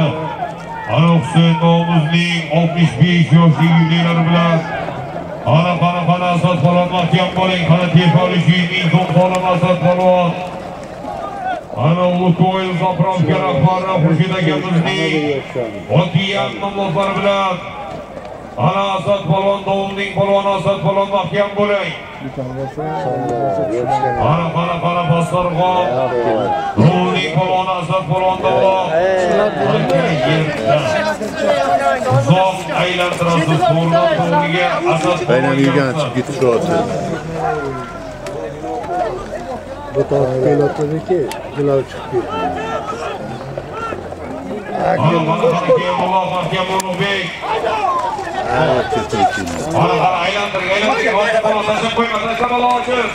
Ana Husayn nomimizning 65 yoshli yubileylari bilan ana qana qana Asad polvon mahkam bo'ling. Qana Tefal 200 ming so'm solim Asad polvon. Ana Lukoyl zapravka rahbari Xurshid akamizning otiyam nomlari bilan ana Asad polvon dovumning polvoni Asad polvon mahkam bo'ling. Ana qana qana Pastorg'on Dovumning polvoni Asad polvon dovloq. Uzoq aylantirasiz to'g'ridan to'g'riga Asad polvon yurgani chiqib ketishyapti. Bu taraf kelayotgandiki, jilov chiqib ketdi. Ana qana mahkam Ulug'bek. Ana qara aylantiring, aylantiring. Tashlab qo'yma, tashlab olasiz.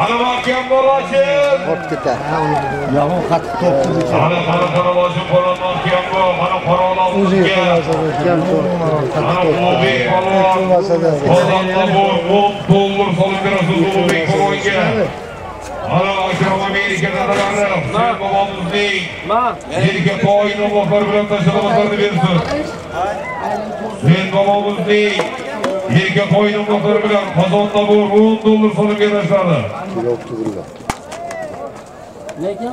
Ana mahkam bo'lasiz. Ot ketar. Yomon qattiq to'pni. Ana qara qara lojim polvon mahkam bu. Ana qora O'zi olog'ga. Ana Ulug'bek polvon. Qozonda bu 10 dollar solib berasiz Ulug'bek polvonga. Ana Akram Amerika dadalari, Husayn bobomizning Erka toyini Allohlar bilan tashlamoqlarni bersin. Husayn bobomizning Erka toyini Allohlar bilan qozonda bu 10 dollar solimga tashladi. Lekin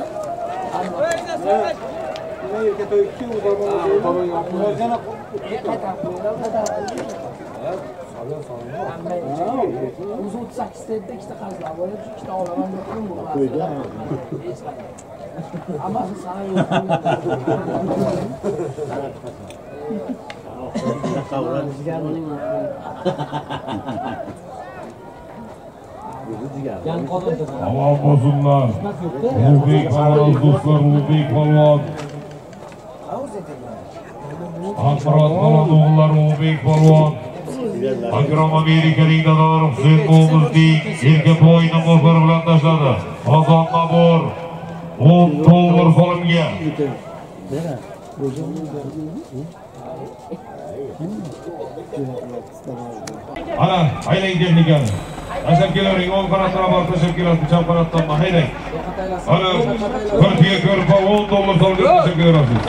o'zi 38 ta edi, ikkita qarzlar bor edi, ikkita olaman deb qo'ydim. Hammasi sana yo'q. Aman bo'lsinlar. Ulug'bek polvon do'stlar, Ulug'bek polvon. Akbarot polvon o'g'illari Ulug'bek polvon. Akram Amerikalik dadalari Husayn bobomizning Erka toyini Allohlar bilan tashladi. Qozon nabor 10 dollar solimga. Ana, haydang texnikani. Tashlab kelavering, o'ng qanotdan borib tashlab kelasiz, chap qanotdan haydang. Ana, bir tuya ko'rpa 10 dollar solimga tashlab kelaverasiz.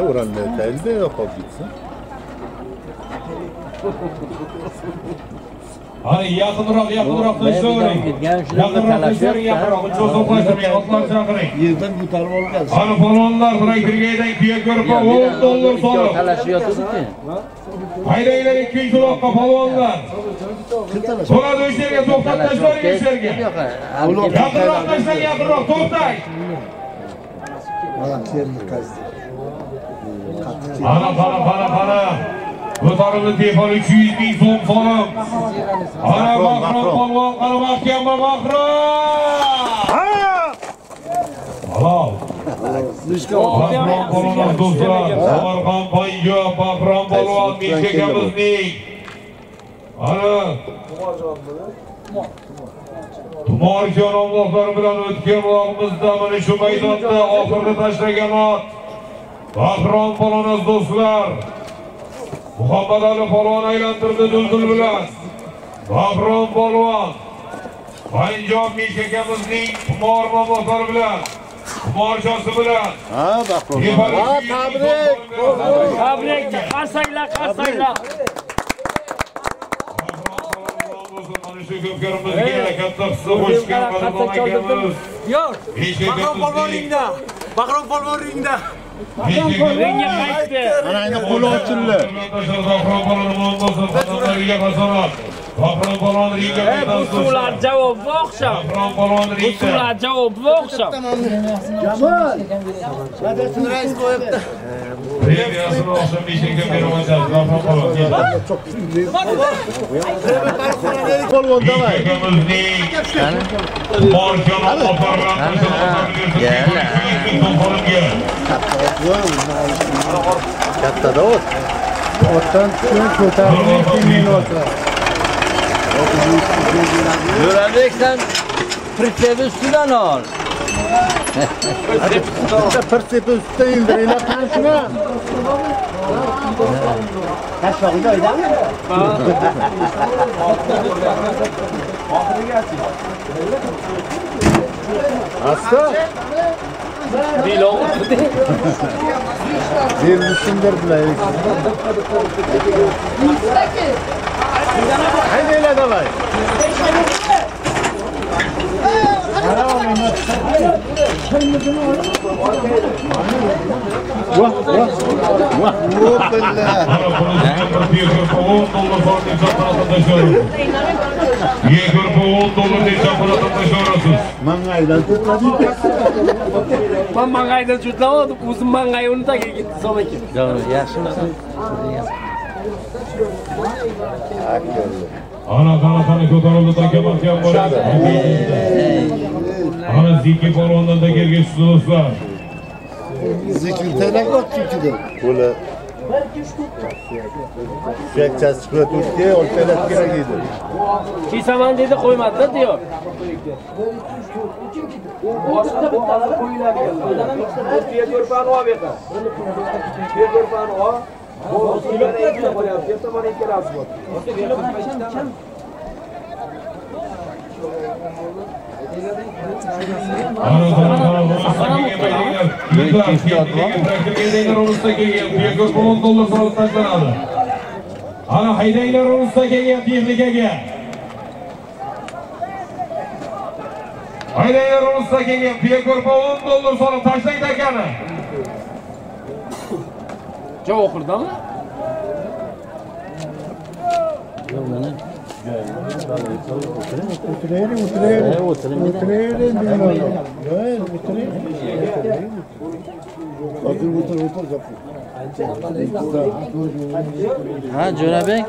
Oranın öteli de yok ol gitsin. Hani yaqinroq, yaqinroq tashlavering. Yaqinroq tashlavering, yaqinroq. Uncha uzoqlashtirmang, otlar chaqiring. Yerdan ko'tarib olgan. Hani polvonlar traktorga haydang, tuya ko'rpa 10 dollar solib. Talashayotibdi. Haydanglar ikkinchi uloqqa polvonlar. Bo'ladi o'sha yerga to'xtab tashlavering o'sha yerga. Yaqinroq tashlang, yaqinroq to'xtang. Mana terni qazdi. Ana, qara, qara, qara. Ko'tarildi tefal 300 ming so'm solim. Ana Bahrom polvon, qara mahkam Bahrom. Halol. Bahrom polvon do'stlar, Samarqand Panjob Bahrom polvon meshakamizning. Ana Tumorjon Allohlar bilan o'tgan uloqimizda mana shu maydonda oxirida tashlagan ot Bahrom polvon do'stlar. Muhammad Ali polvon aylantirdi duldul bilan. Bahrom polvon Panjob meshakamizning tumor momotlari bilan, tumorchasi bilan. Ha, Bahrom. Ha, tabrik. Tabrik, qarsanglar, qarsanglar. Mana shu ko'pkarimizga katta hissa qo'shgan qadrdon akamiz. Yo'q. Bahrom polvon ringda. Bahrom polvon ringda. Ringga qaytdi. Mana endi qo'li ochildi. Bahrom polvon bo'lsin, qadamlariga hasanat. Bahrom polvon ringga qaytdi. Bu suvlar javobga o'xshab. Bahrom polvon Bu ringda. suvlar javobga o'xshab. Jamol. Madasini rais qo'yibdi. Premiyasini oqshom beshga berib o'tadi Bahrom polvon. Polvon davay. Borjon Allohlar Kattada ot. Otdan tushgan ko'tarilib keyin otlar. Jo'rabek sen pritsepi ustidan ol. Bitta pritsepi ustidan ildiringlar qanchini. Tashvog'i joyidami? Asta. Belni sindirdilar. Haydanglar davay. Vah vah vah. Ana buni bir ko'rpa 10 dollar deb chaqirasiz. Bir ko'rpa 10 dollar deb chaqirasiz. Mangaydan tutadi. Men mangaydan jutlamadim, o'zim mangay uni tagiga ketdi so'maki. Yaxshimisan? Ana qana qana ko'tarildi taka mahkam bo'ladi. Ana Ziki polvondan takarga tushdi do'stlar. Zikri telak ot chunki. Qo'li Suyakchasi chiqib turibdi, olib tashlash kerak edi. Kesaman dedi, qo'ymadi-da diyor. Tuya ko'rpani olib yoqar. Tuya ko'rpani ol. Bu ikkita qo'yapti, yerda mana ikkalasi bor. Ana haydanglar o'rta kelgan texnikaga. Haydanglar o'rta kelgan tuya ko'rpa $10 solib tashlang takani. Joy oxiridami? Yo'q, mana O'tiravering, o'tiravering. O'tiravering, yo'q, o'tiravering. Otur, otur, otur. Ha, Jo'rabek?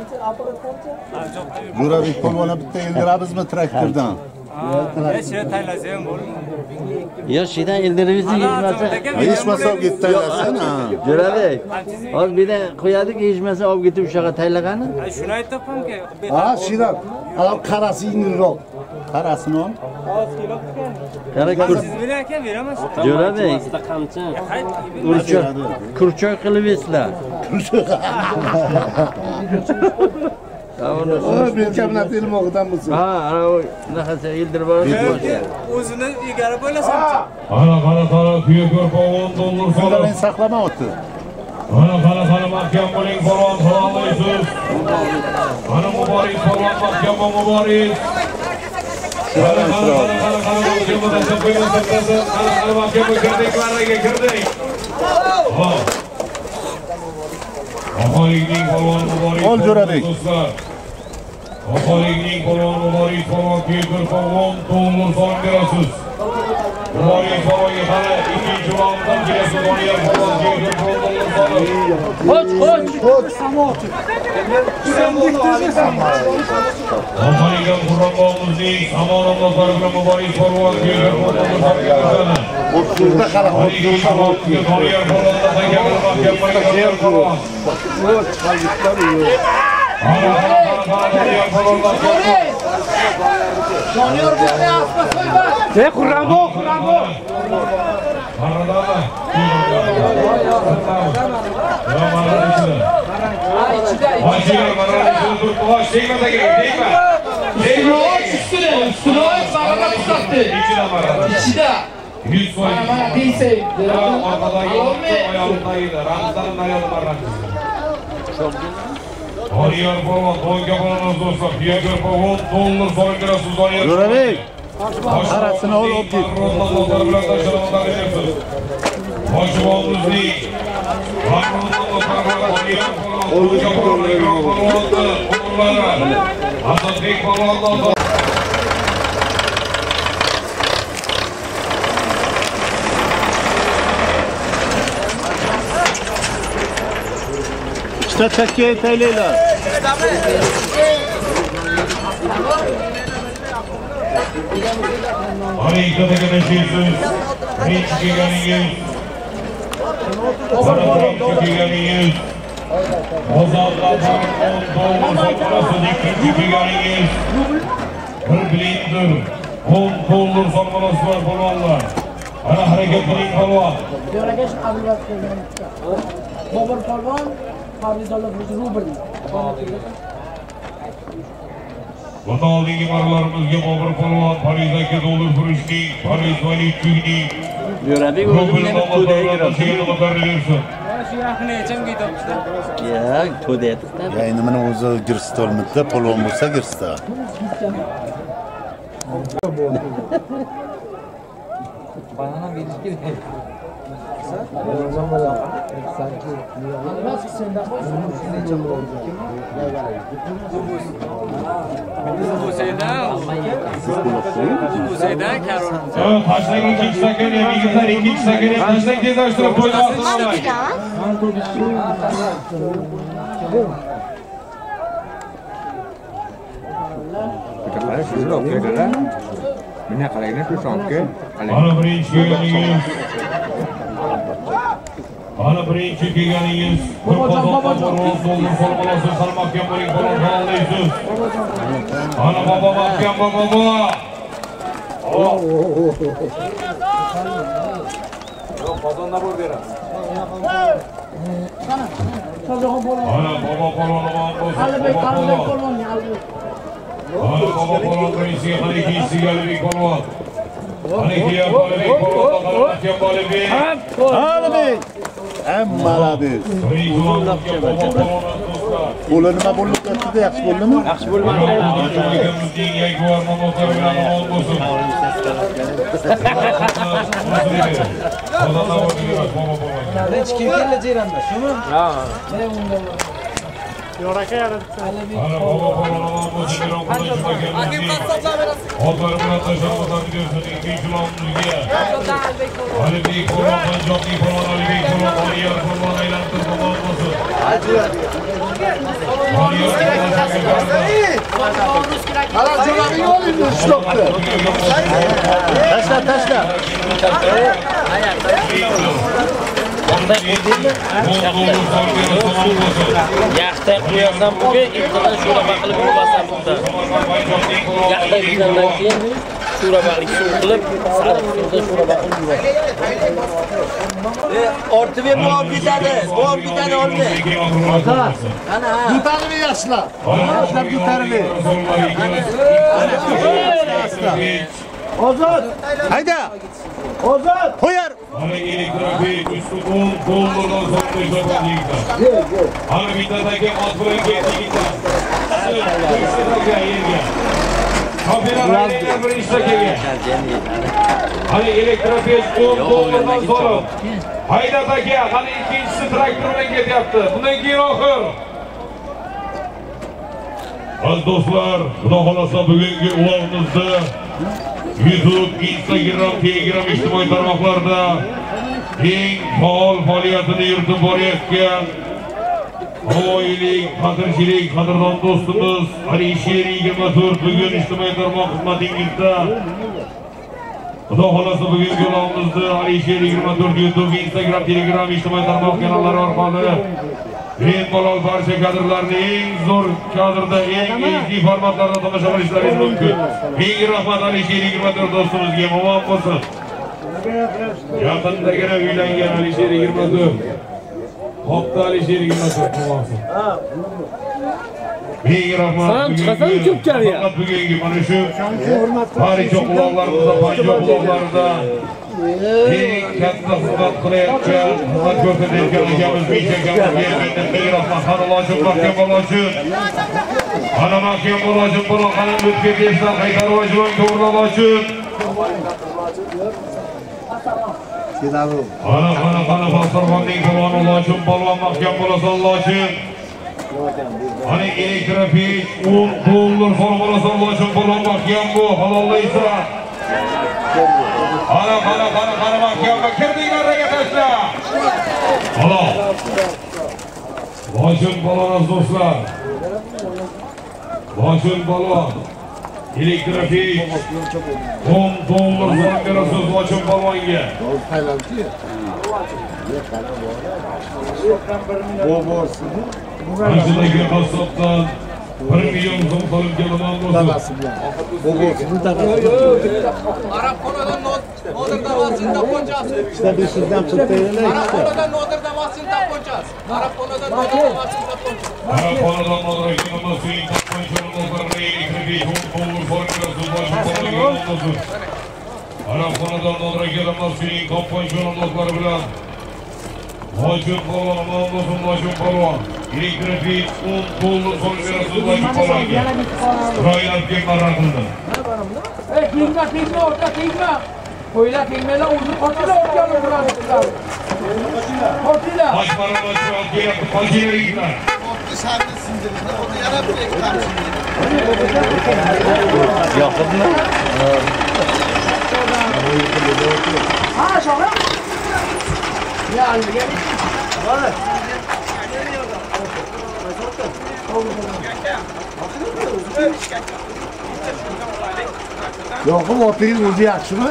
Jo'rabek polvonni bitta ildiramizmi traktordan? Yo'q, sheydan ildiribmiz, yechmasa. Yechmasa olib ketib taylasin, ha. Jo'rabek, hozir bu yerdan qo'yadik, yechmasa olib ketib o'shaga taylagani. Shuni aytyapmanki. Ha, sheydan. Adam qarasi yengilroq. Qarasini ol. Qara Siz bilan aka beraman. Jo'rabek, kurchoy qilib yesizlar. Belkamlar ilmoqdan bo'lsin. Ha, ana u bunaqasi ildirib boradi. O'zini egari bo'lasan. Qara, qara, qara, tuya ko'rpa $10 solib. Men saqlama o'tdi. Qara, qara, qara, mahkam bo'ling polvon, salomlaysiz. Qara Muborak polvon, mahkam bo'l Muborak. Qara, qara, qara, qara, mahkam bo'l, qara, qara, mahkam bo'l, kirdik, marraga kirdik. Ha. Oxolikning polvoni Muborak. Ol Jo'rabek. Do'stlar. Oxolikning polvoni Muborak polvon tuya ko'rpa $10 solib berasiz. Muborak polvonga qara, ikkinchi raunddan kelasi Doniyor polvon tuya ko'rpa $10 solib. Qoch, qoch. Qoch. Oxolikdan Qur'onbog'imizning Samon avlodlari bilan Muborak polvon tuya ko'rpa $10 solib beradi. O'ttirda qara, o'ttirda Doniyor polvondan mahkam polvon. Yo'q, chiqargitlar yo'q. Doniyor bo'lmay aspa so'ymas. Ey Qur'onbo, Qur'onbo. Maradami? Ustini, ustini och, marada tutadi. Ichida. Mana mana deysan. Doniyor polvon, to'yga bo'lamiz do'stlar. Tuya ko'rpa $10 solib berasiz Doniyor. Jo'rabek. Qarasini ol, olib ket. Asadbek polvon. Ikkita chakka taylaylar. Ana ikkita tashlaysiz. Birinchi kelganingiz. Mana birinchi kelganingiz. Bozorlar $10 solib ikkinchi kelganingiz. Bir blender $10 solib olasizlar polvonlar. Ana harakat qiling polvon. Bobur polvon rubl. Vatan oldingi marlarimizga Bobur polvon Pariz aka dollar furushning, Pariz valyutchining Jo'rabek o'zi nima to'daga kiradi. Shu yaqin hecham ketibdi. Yo'q, to'da aytibdi. Ya endi mana o'zi girsa olmadi, polvon bo'lsa girsa. Banan ham berish kerak. Tashlang ikkinchi stakan ham, yigitlar ikkinchi stakan ham tashlang, tezlashtirib qo'ydi vaqtini olmang. Mana birinchi kelganingiz. Ana birinchi kelganingiz bir qozon mahkam bo'ling, polvon halollaysiz. Ana bobo mahkam bobo. Yo'q, qozonda bo'l beramiz. Ana bobo polvon omon bo'lsin. Ana bobo polvon birinchisiga, qani ikkinchisiga Alibek polvon. Qani Alibek polvon, mahkam Alibek. Alibek. Hem malades. Qo'li nima bo'ldi ketdi, yaxshi bo'ldimi? Yaxshi bo'lmadi. Birinchi kim keldi Jeyranda, shumi? Ha. Yo'q aka, yaratdi. Ana bobo polvon omon bo'lsin. Otlar bilan tashlab bersin ikkinchi ulovimizga. Alibek polvon, Panjobning polvon Alibek polvon, Oliyar polvon aylantir omon bo'lsin. Ana jo'raning oling ushlabdi. Tashla, tashla. Yaxta qo'yasan bugun, ertadan sho'raba qilib yuvasan bundan. Yaxta yuvgandan keyin sho'rabalik suv qilib, sariq suvda sho'raba qilib yuvasan. Ortibek bu olib ketadi, bu olib ketadi Ortibek. Ana, dutarni yaxshilab. Yaxshilab dutarni. Ozod! Hayda! Ozod! Qo'yar! Ana elektrofik usti 10 dollardan sotdi yigitlar. Ana bittadagi ot bilan ketdi yigitlar. Yerga. Kofelar aylanglar birinchi takaga. Ana elektrofik 10 dollardan solib. Hayda taka, qani ikkinchisi traktor bilan ketyapti. Bundan keyin oxir. Aziz do'stlar, Xudo xolasa bugungi ulovimizda YouTube, Instagram, Telegram ijtimoiy tarmoqlarda eng faol faoliyatini yuritib borayotgan havoyilik, qadrchilik, qadrdon do'stimiz Alisher 24 bugun ijtimoiy tarmoq xizmatingizda. Xudo xolasa bugungi ulovimizda Alisher 24 YouTube, Instagram, Telegram ijtimoiy tarmoq kanallari orqali bemalol barcha kadrlarni eng zo'r kadrda, eng HD formatlarda tomosha qilishlaringiz mumkin. Ming rahmat Alisher 24 do'stimizga, omon bo'lsin. Yaqindagina uylangan Alisher 24. Topdi Alisher 24 bo'lsin. Ming rahmat. Sen chiqasan ko'pkariga. Bugungi mana shu barcha ulovlarimizda, panjob ulovlarida eng katta xizmat qilayotgan, xizmat ko'rsatayotgan akamiz, Misha akamizga ming rahmat. Qani lochin, mahkam bo'lsin. Qani mahkam bo'lsin, bo'lin, qani o'tib ketsa qaytarib olsin, to'g'rilab olsin. Qani, qani, qani Pastdarg'omning polvoni lochin, polvon mahkam bo'lasan lochin. Qani elektrofik 10 dollar solib olasan lochin, polvon mahkam bu, halollaysan. Qara, qara, qara, qara mahkamga kirdinglar, tashla. Halol. Lochin polvon do'stlar. Lochin polvon. Elektrofik 10 dollar solib berasiz Lochin polvonga. Anchadagi qassobdan 1 million so'm solib kelaman bo'lsin. Arabxonadan Nodir Damas'ın taponchasi. Ikkita 500dan chiqib beraylik. Arabxonadan Nodir Damas'ın taponchasi. Arabxonadan Nodir Damas'ın taponchasi. Arabxonadan Nodir Damas'ın taponchasi. Arabxonadan Nodir Damas'ın taponchasi bilan Lochin polvon omon bo'lsin, Lochin polvon. Elektrofik 10 dollar solib berasiz Lochin polvonga. Ro'ylab kelma qildi. Ey, tegma, tegma, o'rta tegma. Qo'ylar tegmanglar, o'zi qochinglar, o'rtani uradi sizlar. Qochinglar. Boshqarma kelyapti, qochinglar yigitlar. Otni sindirdi, o'zi yana bir ikki sindirdi. Yoqdimi? Ha, shohim. Ya, alga. Yo'q, otingiz o'zi yaxshimi?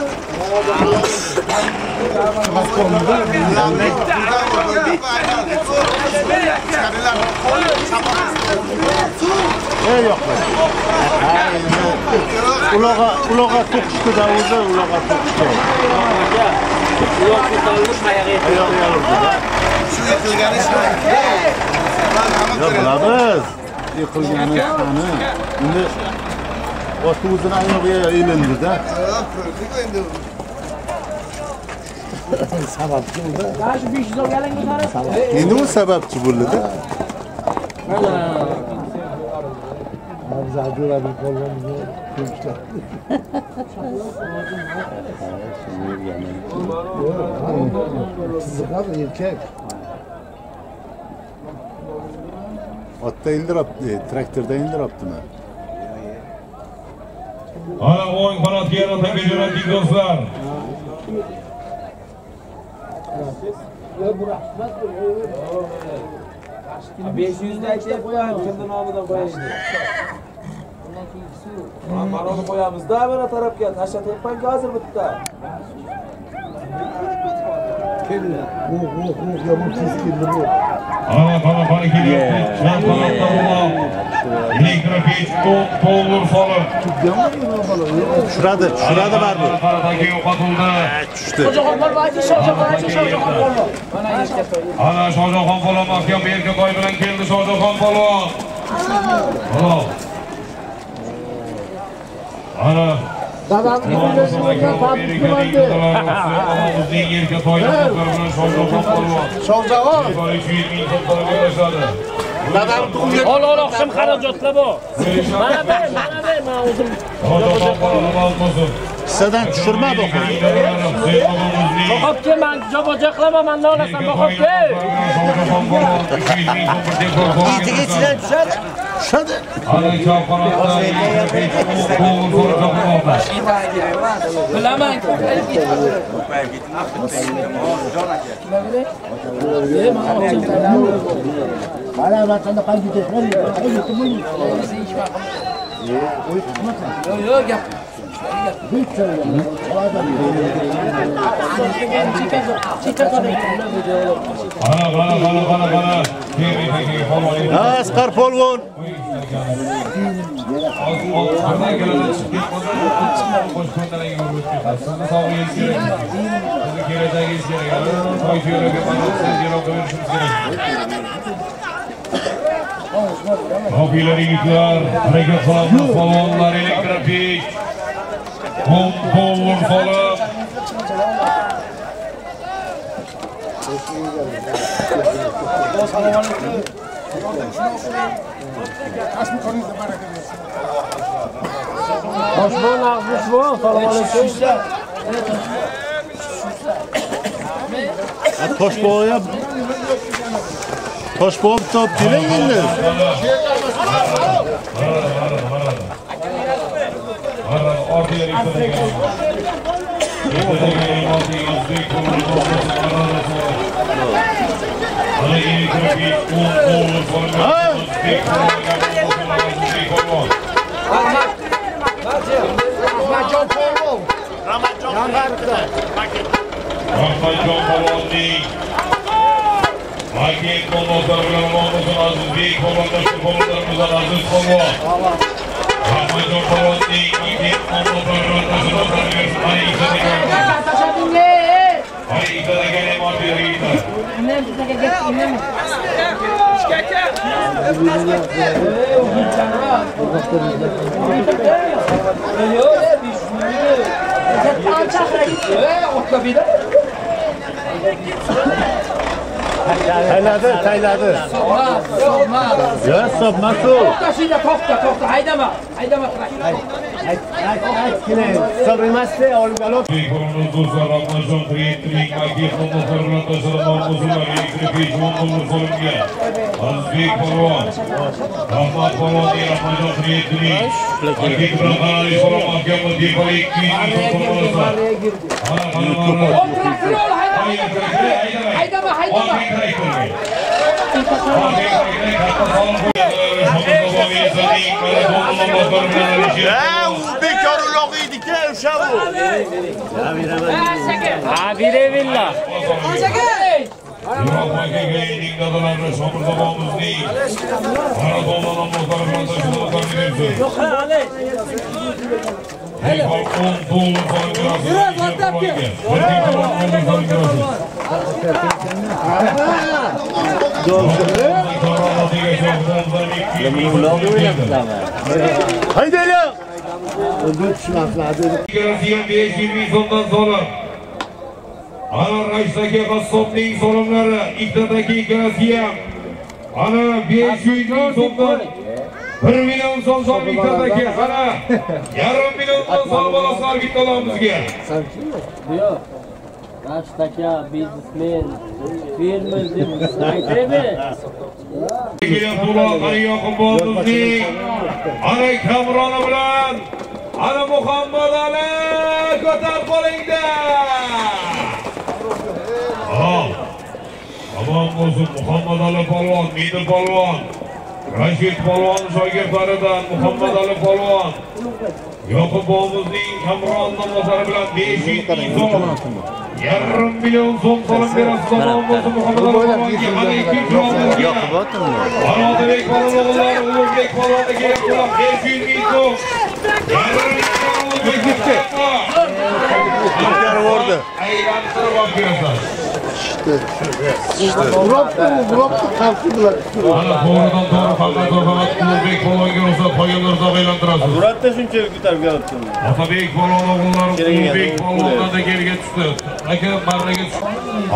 Uloqqa to'qishdi-da o'zi, uloqqa to'qishdi. Uloq ko'tarilib oyog'iga urdi. Shu yiqilgani shu. Yo'q, bilamiz. Yiqilgani qani. Endi ot o'zini oyog'iga ilindi-da. Ko'rdik endi. Sababchi bo'ldi. Shu 500 olganingni qarab. Endi u sababchi bo'ldi-da. Biz Jo'rabek polvonni ko'mishlar. Qiziqar erkak. Otda ildirabdi, traktorda ildirabdimi? Ana o'ng qanotga yana taka jo'natdik do'stlar. Yo'q, bu rahmat. 500 da aytib qo'yaylik, kimni nomidan qo'yaylik. Mana uni qo'yamiz-da, mana tarafga tashlatyapman hozir bitta. Keldi. Bu yomon tez keldi bu. Ana qana kelyapti. Chap qanotda uloq. Elektropech to'g'ri solib. Tushiradi, tushiradi baribir. Qaradagi yo'qotildi. Tushdi. Shohjahon polvon. Ana Shohjahon polvon mahkam Erkatoy bilan keldi Shohjahon polvon. Halol. Ana dadamning Shohjahon. Dadam tug'ilgan. Ol oqshom xarajatlar bor. Mana ber, mana ber, men o'zim. Kissadan tushirmadi o'qib. Boqib man joboja qilaman, mandan olasan, boqib kel. Itiga ichidan tushadi. Tushadi. Ana chap qanotda Bilaman. Mana vatanda qancha ketadi? Yo'q, gap. Qana. Asqar polvon. Topiylar yigitlar, harakat qilamiz, polvonlar elektropech. Qo'l solib. Assalomu alaykum. Toshbon, Ag'bushbon, assalomu alaykum. Toshbon ham Toshbon top keling endi. Rahmatjon polvon. Rahmatjon polvonning Hakim polvonlar bilan bo'lsin, Azizbek polvonlar, polvonlarimizdan Aziz polvon. Rahmatjon polvonning Hakim polvonlar bilan Tayladı, tayladı. Ya sopmas u. To'xta, shunda to'xta, to'xta, haydama, haydama. Ayt, ayt, hisob emasdi, olib galop. Do'stlar, Rahmatjon Priyetlik, Hakim polvonlar bilan tashlagan o'zlar elektrik qo'limga. Azizbek polvon, Rahmat polvon, Rahmatjon Priyetlik, Hakim bilan qaralish polvon, mahkam tepalik 200 ming so'm Haydama, haydama. Ha, u bekor uloq edi-ku, o'sha bu. Ha, beraverlar. Ibrohim akaning dadalari Shomirza bobomizning maradona nomlari bilan tashkilotlarni bersin. Behol 10 dollar solib berasiz. Haydaylar. Ikkalasi 500 ming so'mdan so'rab. Ana Raisdagi qassobning so'limlari, ikkitadagi ikkalasi ham. Ana 500 ming so'mdan 1 million so'm solib ikkitadagi, ana yarim milliondan solib olasizlar bittalarımizga. Yo'q. Rashtaka biznesmen, fermer deb aytaymi? Ana Kamroni bilan ana Muhammad Ali ko'tar qo'lingda. Al. Tamom bo'lsin Muhammad Ali polvon, Midi polvon, Rashid polvon shogirdlaridan Muhammad Ali polvon. Yoqub bobomizning Kamron nomlari bilan 500 ming so'm. Yarim million so'm solib berasiz tamom bo'lsin Muhammad Ali polvonga. Mana ikkinchi o'ringa. Otabek polvon o'g'illari Ulug'bek polvonga kelyaptilar 500 ming so'm. Yarim million Ulug'bek. Aylantirib olib kelasan. Urobdi, xavfli bular. Ana to'g'ridan to'g'ri faqat va faqat Ulug'bek polvonga ruxsat, qolganlar uzoq aylantirasiz. Suratda shunchalik ko'tarib kelibdi. Otabek polvon o'g'illari Ulug'bek polvondan da geriga tushdi. Aka marraga tushdi.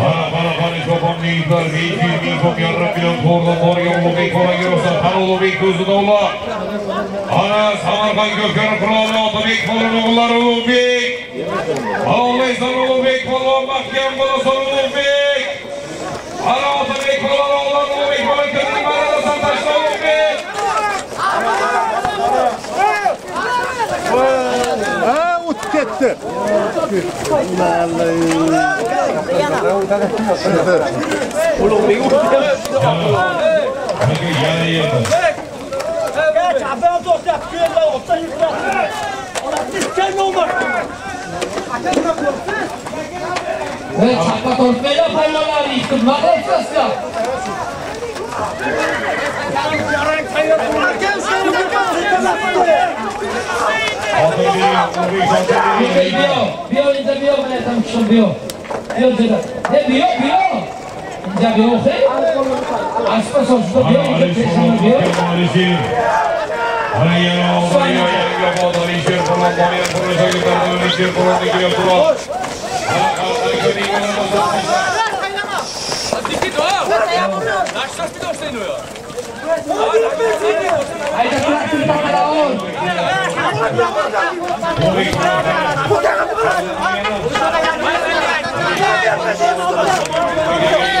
Ana qara qara cho'pomning yigitlar 500 ming so'm, yarim million to'g'ridan to'g'riga Ulug'bek polvonga ruxsat. Qani Ulug'bek ko'zida ular. Ana Samarqand ko'kari qiroli Otabek polvon o'g'illari Ulug'bek. Olaysan Ulug'bek polvon mahkam bo'lasan Ulug'bek. Ana Otabek polvon o'g'illari Ulug'bek polvon ko'zini marradan tashla Ulug'bek. Ha, o'tib ketdi. Ulug'bek yana yerda. Ey chapqa tortmanglar polvonlarni, nima qilyapsizlar? Biyo, inja biyo, mana aytam kishim biyo. Biyo juda. Ey biyo, biyo. Inja biyo o'xay. Aspa sochda biyo, inja peshona biyo. Ana yana oldinga yangi obod Alisher polvon borgan polvon shogirdlari Alisher polvonni kelyaptilar. Hayda traktor taqala ol.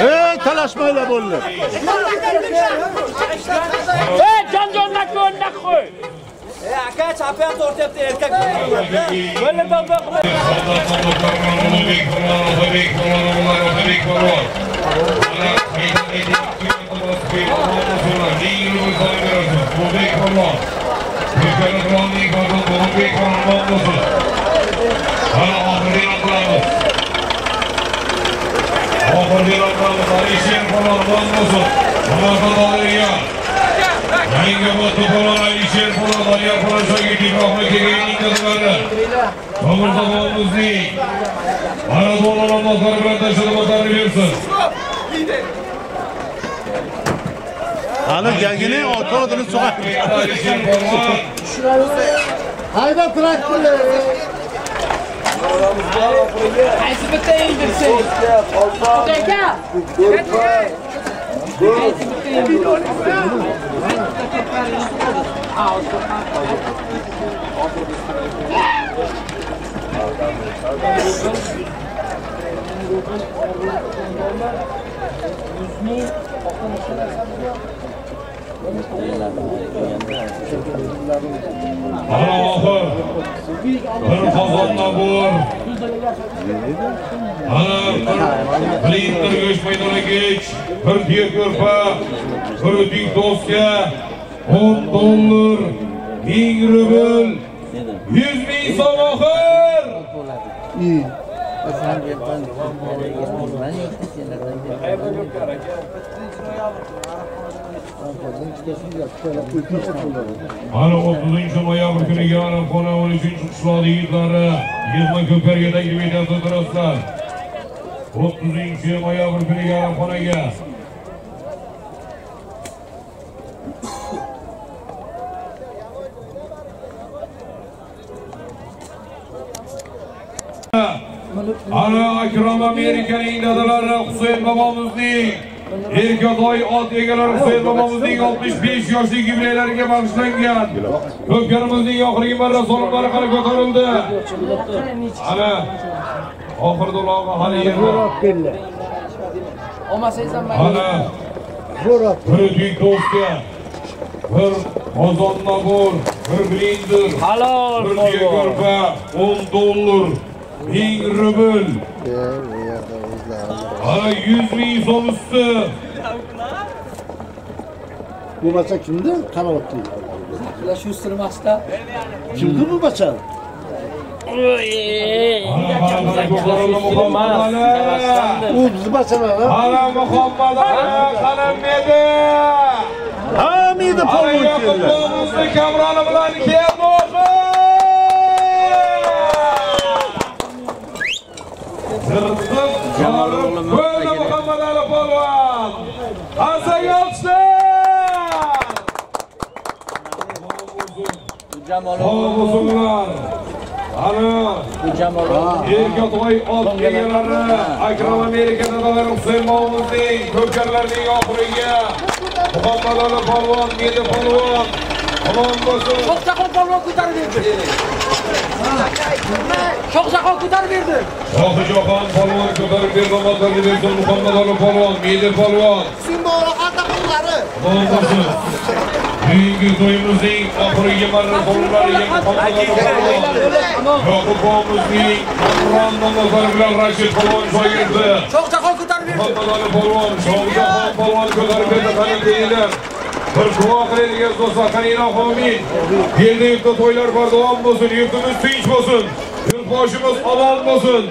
Ey talashmanglar bo'ldi. Ey janjalni ko'rna qo'y. Ey aka chapa ham tortyapti erkak. Bo'ldi tavba qilib. Yangi polvon Alisher polvon Doniyor polvon shogirdi Ibrohim akaning qizlari. To'g'ri bobomizning Maradona nomlari bilan tashkilotlarni bersin. Hali gagining ota-odini so'qib. Alisher polvon. Hayda traktorlar. Qaysi bitta endirsin? Aka. Qaysi bitta endirsin? Ana oxir bir qozonda bor. Ana bir blender go'sht maydonagich, bir tuya ko'rpa, bir o'tik doska, 10 dollar, 1000 rubl, 100 ming so'm oxir. Ana 30 noyabr kuniga Arabxona 13-qishloq yigitlari yig'ma ko'karga taklif etyapti do'stlar. 30 noyabr kuniga Arabxonaga. Ana Akram Amerikaning dadalari Husayn bobomizning Erkatoy ot egalari Husayn bobomizning 65 yoshlik yubileylariga bag'ishlangan ko'pkarimizning oxirgi marra solimlari qani ko'tarildi. Ana oxirgi ulog'i hali yerda. Ana bir buyuk do'stga, bir qozon nabor, bir blender, halol bir tuya ko'rpa, $10, 1000 rubl. Ana 100 ming so'm usti. Bu bacha kimdi? Qarayapti. Ular shu ustirmasda. Kimdi bu bacha? U bizni bachalar. Ana Muhammad Ali qalam edi. Hamidi polvon keldi. Yaqubimizni Kamroni bilan keldi. Zirtiq jorib qo'ydi Muhammad Ali polvon. Hasan olishlar. Sog' Ana Erkatoy ot egalari Akram Amerika dadalari Husayn bobomizning ko'pkarlarining oxiriga Muhammad Ali polvon, Medi polvon omon bo'lsin. Shohjahon polvon ko'tarib berdi. Shohjahon ko'tarib berdi. Shohjahon polvon ko'tarib berdi, omadlarni bersin Muhammad Ali polvon, Medi polvon. Omon bo'lsin. Bugungi to'yimizning oxirgi marra so'nglariga Muhammad Ali polvon, Yoqub bobomizning Kamron namozlari bilan Rashid polvon shogirdi. Shohjahon ko'tarib berdi. Muhammad Ali polvon, Shohjahon polvon ko'tarib berdi, qani deylar. Bir duo qilaylik do'stlar, qani ilohi amin. Yerda yurtda to'ylar bardavom bo'lsin, yurtimiz tinch bo'lsin, yurtboshimiz omon bo'lsin.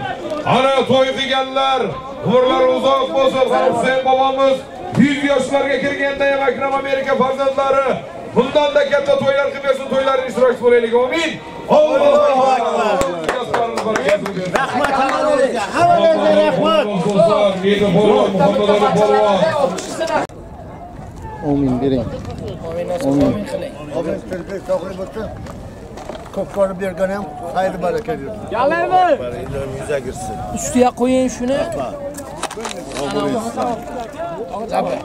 Ana to'y qilganlar umrlari uzoq bo'lsin. Husayn bobomiz 100 yoshlarga kirganda ham Akram Amerika farzandlari bundan da katta to'ylar qilib bersin, to'ylarning ishtirokchisi bo'laylik. Amin. Allohu akbar. Rahmat hammangizga. Hammangizga rahmat. Muhammad Ali polvon. Amin bering. Amin qiling. Amin terpek sog'lik bo'lsin. Ko'pkori bergan ham xayr baraka bersin. Galaymi? Yuza kirsin. Ustiga qo'ying shuni. Rahmat. Rahmat.